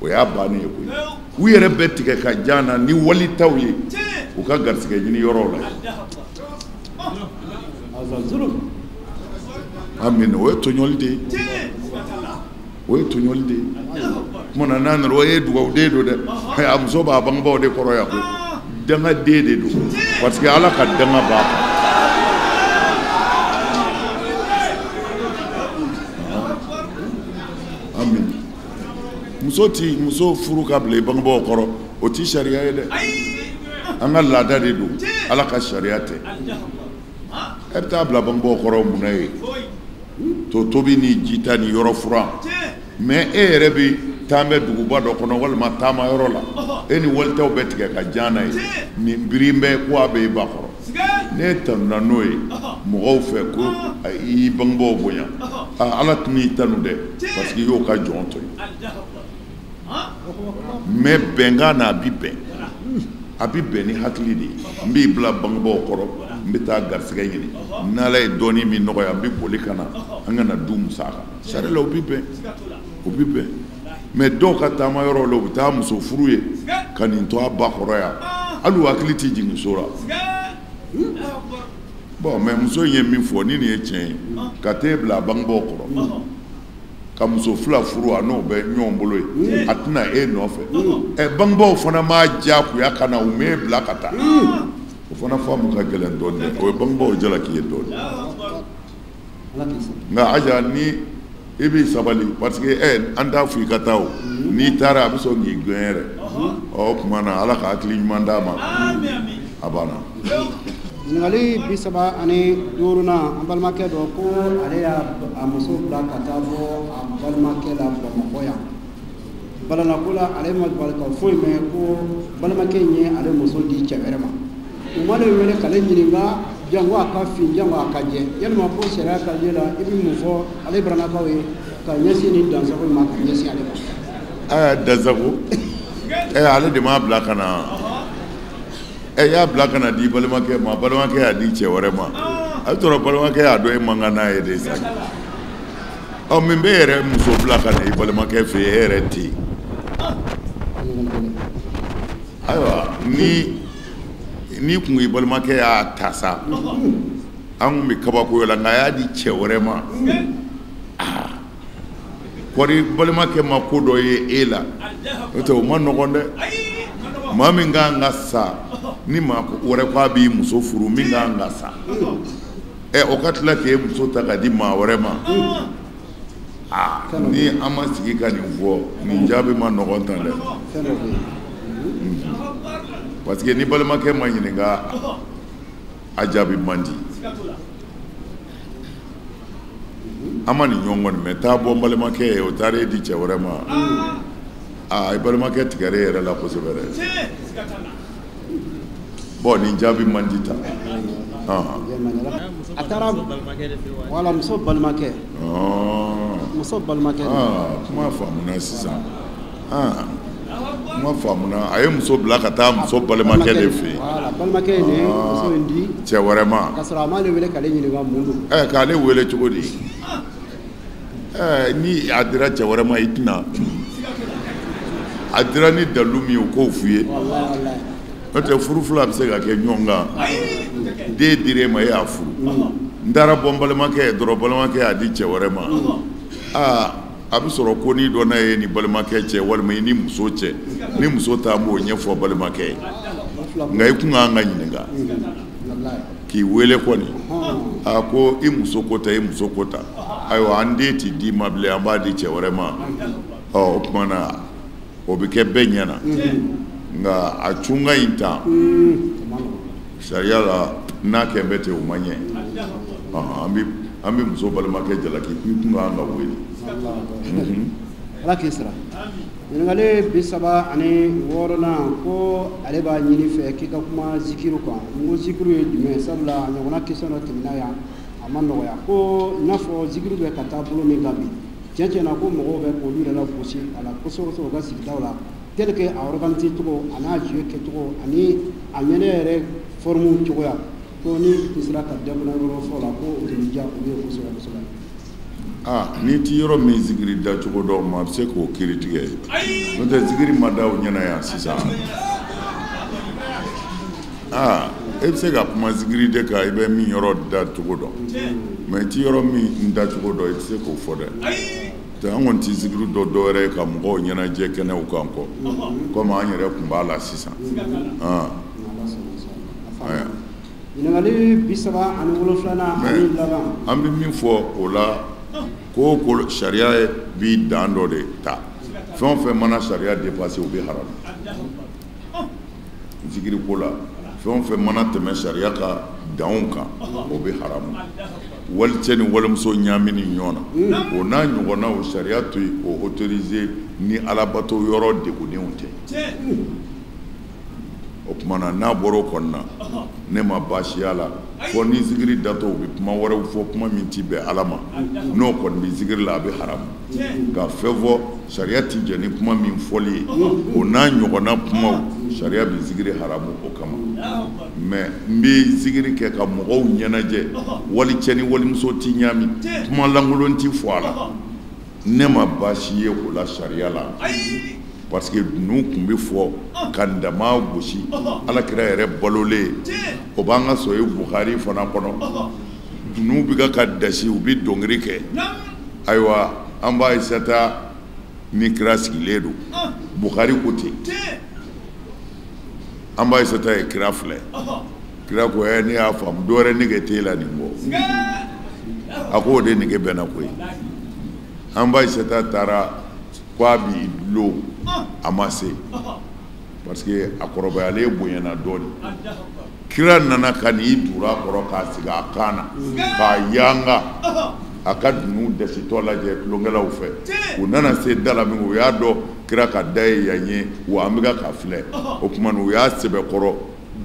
O y'a bannen ye koyi. U yɛrɛ bɛ tigɛ ka jan na ni walitaw ye u ka garisɛgɛ ɲini yɔrɔw la. Amin, o ye tɔɲɔli de ye. O ye tɔɲɔli de ye. Tuma na n'a nana o ye dugawuden don dɛ. A muso b'a bangebaaw de kɔrɔ yan koyi. Dangaden de don. Parce que Ala ka danga b'a kan. Amin. Muso ti muso furu ka bila i bangebaaw kɔrɔ, o ti sariya ye dɛ. An ka laada de don, Ala ka sariya tɛ. E bɛ taa bila bangebaaw kɔrɔ mun na ye? To tobi ni jita ni yɔrɔ furan. Mais e yɛrɛ bɛ taa bɛ duguba dɔ kɔnɔ walima taama yɔrɔ la, e ni walitaw bɛ tigɛ ka jan n'a ye. Nin biri bɛ ko a bɛ i ba kɔrɔ. N'e tanuna n'o ye mɔgɔw fɛ ko i y'i bangebaaw bonya, Ala tun y'i tanu dɛ, parce que i y'o ka jɔn to yen. Mais bɛnkan na a bi bɛn. A bi bɛn ni hakili de ye. N b'i bila bangebaaw kɔrɔ, n bɛ taa garisɛgɛ ɲini. N'Ala ye dɔɔnin min nɔgɔya, n bɛ boli ka na, an ka na du musaka. Sariya la o bi bɛn. O bi bɛn. Mais dɔw ka taama yɔrɔ la, u bɛ taa muso furu ye ka nin to a ba kɔrɔ yan. Hali u hakili tɛ jigin so la. Bon, mais muso in ye min fɔ, ni nin ye tiɲɛ ye, ka t'e bila a bangebaaw kɔrɔ, ka muso fila furu a n'o bɛ ɲɔgɔn bolo ye, a tɛna e nɔfɛ. Ɛ bangebaaw fana m'a diyagoya ka na, u m'e bila ka taa. O fana faamu ka gɛlɛn dɔɔnin dɛ. O ye bangebaaw jalaki ye dɔɔnin. Nka Aja, ni i b'i sabali, parce que an t'a fɔ i ka taa o. N'i taara a bɛ sɔn k'i gɛn yɛrɛ. Ɔ o tuma na Ala ka hakili ɲuman d'a ma. A banna. Ɲininkali 35nan, an balimakɛ dɔ ko ale y'a a muso bila ka taa bɔ a balimakɛ la Bamakɔ yan balanako la. Ale ma bali ka foyi mɛn ko balimakɛ in ye ale muso di cɛ wɛrɛ ma. U m'ale wele k'ale ɲininka, jango a ka fin, jango a ka jɛ. Yalima ko sariya ka jɛ la, i bɛ mun fɔ ale baranakaw ye ka ɲɛsin nin dansago in ma, ka ɲɛsin ale ma? Ɛ, dansago, ɛ, ale de m'a bila ka na. Ɛ, y'a bila ka na di balimakɛ ma, balimakɛ y'a di cɛ wɛrɛ ma. A bɛ sɔrɔ balimakɛ y'a dɔn e man kan n'a ye de sa. Ɔ, min bɛ yɛrɛ muso bila ka na i balimakɛ fɛ yen, e yɛrɛ tɛ yen. Ayiwa, ni kun i balimakɛ y'a ta sa, an kun bɛ kabako la, nka a y'a di cɛ wɛrɛ ma. Aa, kɔri balimakɛ ma ko dɔ ye e la, n'o tɛ o ma nɔgɔn dɛ. Maa min kan ka sa, ni maa wɛrɛ ko a b'i muso furu, min kan ka sa, ɛ, o ka tila k'e muso ta ka di maa wɛrɛ ma. Aa, ni an ma sigi ka nin fɔ, nin jaabi ma nɔgɔn tan dɛ. Parce que ni balimakɛ ma ɲininka, a jaabi man di. An ma nin ɲɔgɔn kɔni mɛ. Taa bɔ n balimakɛ ye, o taara e di cɛ wɛrɛ ma. Aa, i balimakɛ tigɛra e yɛrɛ la kosɛbɛ dɛ. Bon, nin jaabi man di tan. A taara, wala, muso balimakɛ. Muso balimakɛ. Kuma faamuna sisan. Kuma faamuna. A ye muso bila ka taa muso balimakɛ de fɛ yen. Wala, balimakɛ ye nin muso in di cɛ wɛrɛ ma, ka sɔrɔ a m'ale wele k'ale ɲininka mun don. Ɛ, k'ale wele cogo di? Ɛ, ni a dira cɛ wɛrɛ ma, i tɛna a dira ni dalilu min ye, o k'o f'i ye. N'o tɛ, furu fila bɛ se ka kɛ ɲɔgɔn kan. Den dir'e ma, e y'a furu. N taara bɔ n balimakɛ ye dɔrɔn, balimakɛ y'a di cɛ wɛrɛ ma. Aa, a bɛ sɔrɔ ko n'i dɔnna ye ni balimakɛ cɛ, walima i ni muso cɛ, ni muso ta b'o ɲɛfɔ balimakɛ ye. Nka i kun kan ka ɲininka k'i wele kɔni. A ko i muso ko ta, i muso ko ta. Ayiwa, an den ti d'i ma bilen, an b'a di cɛ wɛrɛ ma. Ɔ, o tuma na, o bɛ kɛ bɛɛ ɲɛna. Nka a cunga in ta sariya la, n'a kɛ bɛ ten, o ma ɲɛ. An bɛ muso balimakɛ jalaki k'i kun kan ka wele. Ala k'i sara. Ɲininkali 36nan, ko ale b'a ɲini fɛ k'i ka kuma zikiru kan. N ko zikiru ye jumɛn ye? Sabula a ɲɔgɔnna question dɔ tɛmɛna yan, a ma nɔgɔya. Ko i n'a fɔ zikiru bɛ ka taa bolo min kan bi, tiɲɛ tiɲɛ na, ko mɔgɔw bɛ k'olu yɛrɛ lagosi a la kosɛbɛ kosɛbɛ u ka sigidaw la, tel que a organiser cogo, a n'a jeu kɛcogo, ani a ɲɛnɛ yɛrɛ forme cogoya. Ko ni tun sera ka dakuruɲɛ yɔrɔ fɔ o la, ko o tun bɛ diya olu ye kosɛbɛ kosɛbɛ. Aa, n'i ti yɔrɔ min zikiri dacogo dɔn, maa bɛ se k'o kiiri tigɛ. N'o tɛ, zikiri ma da o ɲɛna yan sisan. Aa, e bɛ se ka kuma zikiri de kan, i bɛ min yɔrɔ dacogo dɔn, mais i ti yɔrɔ min dacogo dɔn, i tɛ se k'o fɔ dɛ. An kɔni ti zikiri dɔ dɔwɛrɛ ye ka mɔgɔw ɲɛnajɛ kɛnɛw kan kɔ, komi an yɛrɛ tun b'a la sisan. Ɲininkali 37nan ani laban. An bɛ min fɔ o la, ko sariya bi dan dɔ de ta. Fɛn o fɛn mana sariya dépasser, o bɛ haramu. Zikiri ko la, fɛn o fɛn mana tɛmɛ sariya ka danw kan, o bɛ haramu. Walicɛ ni walimuso ɲaamini ɲɔgɔn na, o n'a ɲɔgɔnnaw, sariya to yen o autorisé ni alabato yɔrɔ degunnenw tɛ. O tuma na, n'a bɔra o kɔni na, ne ma baasiya la. Fɔ ni zikiri datɔ, u bɛ kuma wɛrɛw fɔ, kuma min ti bɛn Ala ma, n'o kɔni bɛ zikiri la, a bɛ haramu. Ka fɛn fɔ, sariya ti jɛ ni kuma min fɔli ye, o n'a ɲɔgɔnna kumaw, sariya bɛ zikiri haramu o kama. Mais n bɛ zikiri kɛ ka mɔgɔw ɲɛnajɛ, walicɛ ni walimuso ti ɲaami, kuma lankolon ti fɔ a la, ne ma baasi ye o la sariya la. Parce que ninnu tun bɛ fɔ ka dama gosi Alakira yɛrɛ balolen, o b'an ka sɔrɔ ye Bukhari fana kɔnɔ. Ninnu bɛ ka dasi, u bɛ dɔnkili kɛ. Ayiwa, an b'a Ayisata ni kira sigilen don, Bukhari ko ten. An b'a Ayisata ye kira filɛ, kira ko: ɛ, ne y'a faamu, dɔ wɛrɛ nege t'e la nin kɔ. A ko o de nege bɛ n na koyi. An ba Ayisata taara ko a b'i dulon, a ma se, parce que a kɔrɔbayalen bonyana dɔɔnin. Kira nana ka n'i dura kɔrɔ k'a sigi a kan na k'a yanga a ka dunun dɛsɛtɔ lajɛ tulonkɛlaw fɛ. U nana se da la min, u y'a dɔn kira ka da ye yan ye, wa an bɛ ka filɛ. O tuma u y'a sɛbɛkɔrɔ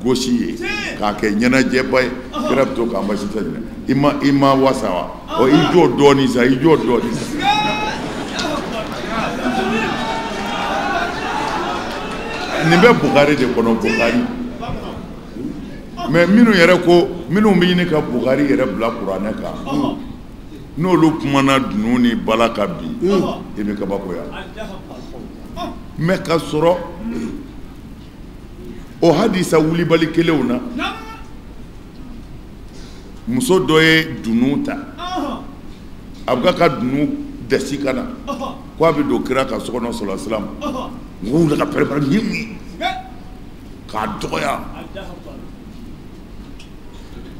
gosi ye k'a kɛ ɲɛnajɛba ye. Kira bɛ to k'an basi tɛ minɛ. I ma wasa wa? Ɔ, i jɔ dɔɔnin sa, i jɔ dɔɔnin sa. Nin bɛ Bukari de kɔnɔ, Bukari. Mais minnu yɛrɛ ko, minnu bɛ ɲini ka Bukari yɛrɛ bila kuranɛ kan, n'olu kumana dunun ni bala ka bi, i bɛ kabakoya. Mais ka sɔrɔ o hadisa wulibali kelenw na, muso dɔ ye dunun ta, a bɛ ka dunun dasi ka na, ko a bɛ don kira ka so kɔnɔ sɔlɔ silam, mɔgɔw wulila ka pɛrɛn-pɛrɛn ni mun ye k'a dɔgɔya.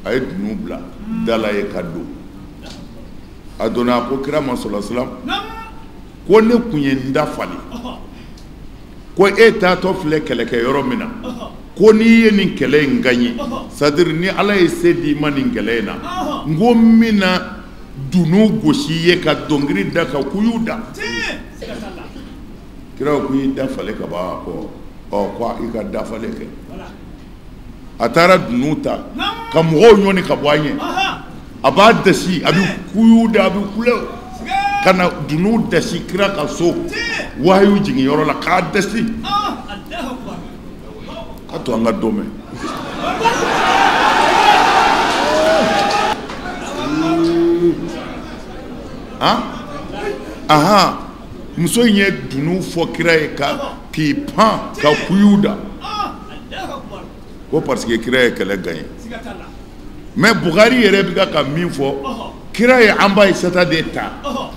A ye dunun bila da la ye ka don. A donna, a ko kira ma sɔlɔ silam, ko ne kun ye n da falen, ko e taatɔ filɛ kɛlɛkɛ yɔrɔ min na, ko n'i ye nin kɛlɛ in gagné, c'est-à-dire ni Ala ye se d'i ma nin kɛlɛ in na, n ko n bɛna dunun gosi i ye ka dɔnkili da ka kuyu da. Kira ko i da falen ka ban, ko ɔ ko i ka da falen kɛ. A taara dunun ta ka mɔgɔw ɲɔni ka bɔ a ɲɛ, a b'a dasi, a bɛ kuyu da, a bɛ kule ka na dunun dasi kira ka so wahayu jigin yɔrɔ la k'a dasi. A to an ka dɔ mɛn. Ahan, muso in ye dunun fɔ kira ye ka k'i pan ka kuyu da, ko parce que kira ye kɛlɛ gagné. Mais Bukari yɛrɛ bɛ ka min fɔ, kira ye an ba Ayisata de ta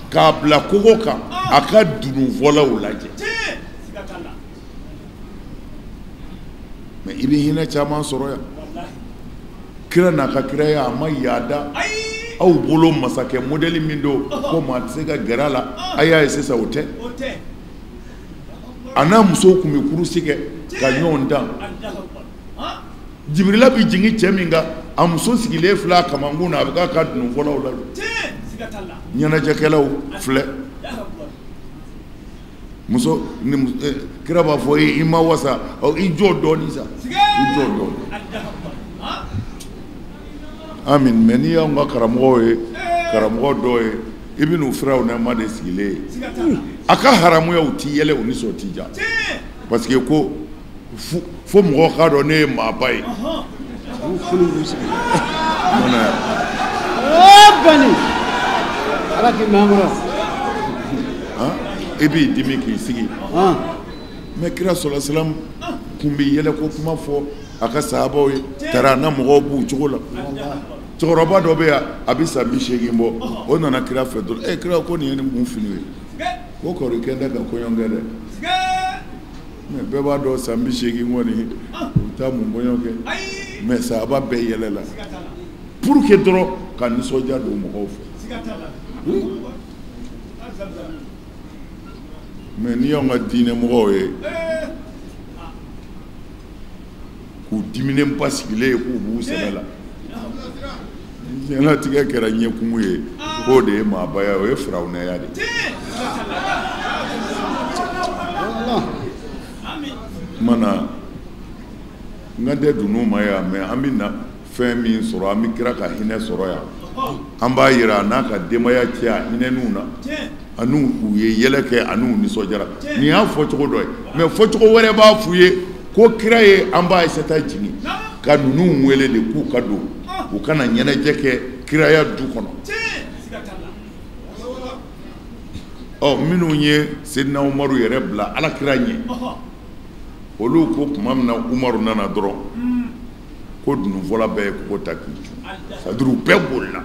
k'a bila kogo kan a ka dununfɔlaw lajɛ. Mais i bɛ hinɛ caman sɔrɔ yan. Kira n'a ka kiraya a ma yaada aw bolo masakɛ modèle min don ko maa tɛ se ka gɛrɛ a la, a y'a ye sisan o tɛ. A n'a musow tun bɛ kurusi kɛ ka ɲɔgɔn dan. Jibirila bɛ jigin cɛ min kan, a muso sigilen filɛ a kamankun na, a bɛ k'a ka dununfɔlaw lajɛ. Ɲɛnajɛkɛlaw filɛ. Muso ni kira b'a fɔ i ma wasa, i jɔ dɔɔnin sa, i jɔ dɔɔnin. Amin. Mais n'i y'anw ka karamɔgɔw ye, karamɔgɔ dɔw ye, i bɛ n'u firawuna de sigilen ye. A ka haramuya u t'i yɛlɛ, u nisɔn t'i diya. Parce que ko fo mɔgɔw k'a dɔn ne ye maaba ye. I b'i dimi k'i sigi. Mais kira sɔlɔ silam kun bɛ yɛlɛ ko kuma fɔ a ka sahabaw ye, taara n'a mɔgɔw b'u cogo la. Cɛkɔrɔba dɔ bɛ yan, a bɛ san 80 bɔ, o nana kira fɛ dɔrɔn, kira ko nin ye ni mun fini ye? Ko kɔri kɛ tɛ ka kɔɲɔ kɛ dɛ. Mais bɛɛ b'a dɔn san 80 kɔni u bɛ taa mun kɔɲɔ kɛ. Mais sahaba bɛɛ yɛlɛ la pour que dɔrɔn ka nisɔndiya don mɔgɔw fɛ. Mais n'i y'anw ka diinɛ mɔgɔw ye k'u diminenba sigilen ye k'u b'u sɛbɛ la, diɲɛlatigɛ kɛra ɲɛkumu ye, k'o de ye maabaya ye, o ye firawunaya de ye. Mana n ka tɛ dunun ma yan, mais an bɛ na fɛn min sɔrɔ, an bɛ kira ka hinɛ sɔrɔ yan, an b'a yira a n'a ka denbaya cɛ a hinɛniw na, ani u ye yɛlɛ kɛ, ani u nisɔndiyara. Nin y'a fɔcogo dɔ ye, mais fɔcogo wɛrɛ b'a f'u ye ko kira ye an ba Ayisata jigin ka ninnu wele de k'u ka don, u kana ɲɛnajɛ kɛ kiraya du kɔnɔ. Ɔ, minnu ye Seydina Umaru yɛrɛ bila ala kira ɲɛ, olu ko tuma min na Umaru nana dɔrɔn, ko dununfɔla bɛɛ ye kogo ta k'i jɔ, c'est-à-dire u bɛɛ bolila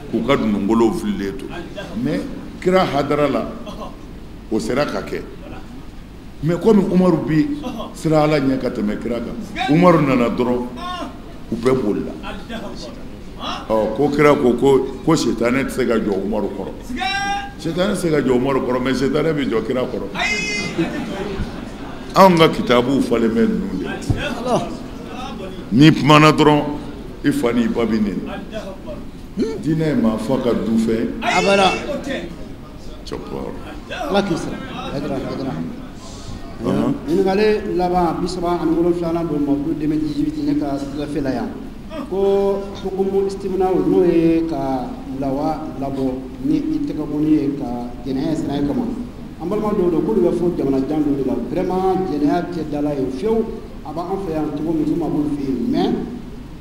k'u ka dununkolow fililen to. Mais kira hadara la o sera ka kɛ. Mais komi Umaru bi sira ala ɲɛ ka tɛmɛ kira kan, Umaru nana dɔrɔn u bɛɛ bolila. Ɔ, ko kira ko ko sitanɛ tɛ se ka jɔ Umaru kɔrɔ. Sitanɛ tɛ se ka jɔ Umaru kɔrɔ, mais sitanɛ bɛ jɔ kira kɔrɔ. Anw ka kitabuw falen bɛ ninnu de. N'i kumana dɔrɔn i fa n'i ba b'i neni. Diinɛ ye maa fa ka du fɛn. Abada. Cɛkɔrɔba. Ala k'i sara. Hayidara Hayidara. Ɲininkali laban 37nan don Mawuludu 2018 ne ka gafe la yan. Ko hukumu istimina n'o ye ka lawa labɔ ni i tɛgɛkɔni ye ka jɛnɛya sira kama. An balima dɔw don k'olu bɛ fɔ jamana jan dɔw de la vraiment jɛnɛya tɛ dala yen fiyewu. A b'an fɛ yan cogo min komi a b'olu fɛ yen mais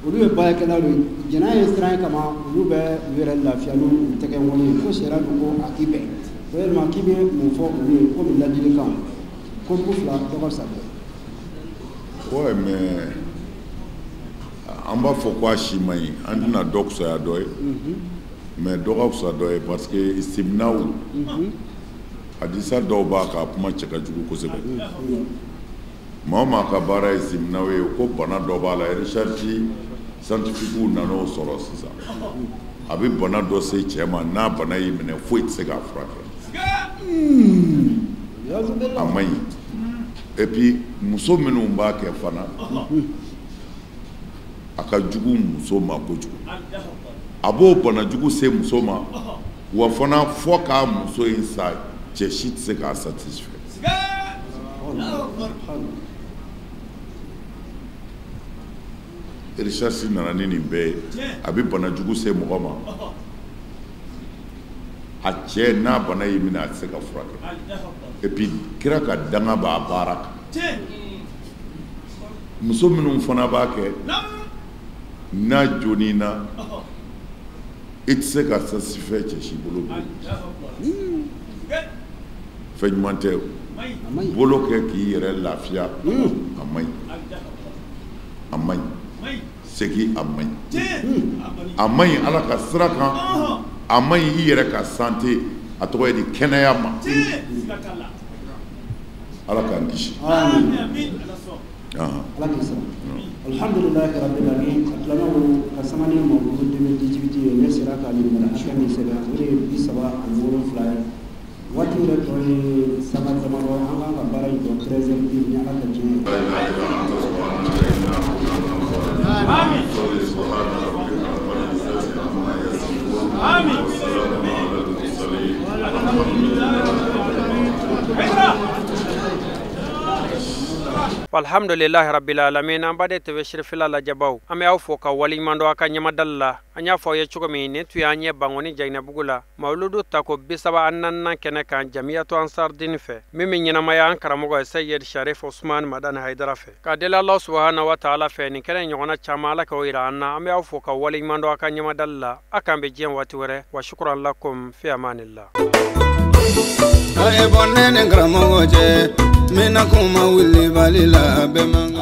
olu ye baarakɛlaw de ye jɛnɛya ye sira kama olu bɛ u yɛrɛ lafiya n'u tɛgɛ ŋɔni ye ko sariya dun ko a k'i bɛn ko yalima k'i bɛ mun fɔ olu ye komi ladilikan ko ko fila dɔ ka fisa bɛɛ. Ouais mais an b'a fɔ ko a si man ɲi an tɛna dɔ fisaya dɔ ye mais dɔ ka fisa dɔ ye parce que istiminaw hadisa dɔw b'a kan kuma cɛ ka jugu kosɛbɛ. Maa o maa ka baara ye istiminaw ye ko bana dɔ b'a la recherche scientifique nana o sɔrɔ sisan a bɛ bana dɔ se cɛ ma n'a bana y'i minɛ foyi tɛ se k'a furakɛ. A man ɲi. Et puis muso minnu b'a kɛ fana a ka jugu muso ma kojugu. A b'o bana jugu se muso ma wa fana fo k'a muso in sa cɛ si tɛ se k'a satisfait. Recherche nana ni nin bɛɛ ye a bɛ bana jugu se mɔgɔ ma a cɛ n'a bana y'i minɛ a tɛ se ka furakɛ. Et puis kira ka danga b'a baara kan. Muso minnu fana b'a kɛ n'a joni na i tɛ se ka satisfait cɛ si bolo bilen. Fɛn ɲuman tɛ bolo kɛ k'i yɛrɛ lafiya a man ɲi a man ɲi segin a man ɲi a man ɲi Ala ka sira kan a man ɲi i yɛrɛ ka santé a tɔgɔ ye di kɛnɛya ma. Ala k'an kisi. Ala k'i sara. Alhamdulilahi rabbil alamin. A silamɛw ka sanga ni Mawuludu 2018 ye ne sera ka ɲininkali hakɛ min sɛbɛn o de ye 37 ye. Waati yɛrɛ tɔ ye sanga damadɔ an kan ka baara in jɔ 13h ni Ala ka diɲɛ ye. Alhamdulillahi rabbil alamin. An baden TV Cherifila lajɛbaw an bɛ aw fo ka waleɲuman dɔn a ka ɲɛmadali la. An y'a fɔ aw ye cogo min nin tun y'an ɲɛ Bankoni Jaginɛbugu la Mawuludu tako 34nan kɛnɛ kan Jamiyatu Ansar Dine fɛ min bɛ ɲɛnamaya an karamɔgɔ Seyid Sharif Usman Madani Hayidara fɛ. K'a deli Ala subahana wa taala fɛ nin kɛnɛ ɲɔgɔnna caman Ala k'o yira an na. An bɛ aw fo ka waleɲuman dɔn a ka ɲɛmadali la. A k'an bɛn diɲɛ waati wɛrɛ. Wa shukran lakum fi amanillah. A ye bɔ ne ni karamɔgɔ cɛ, n bɛna kuma wulibali la bɛɛ man kan.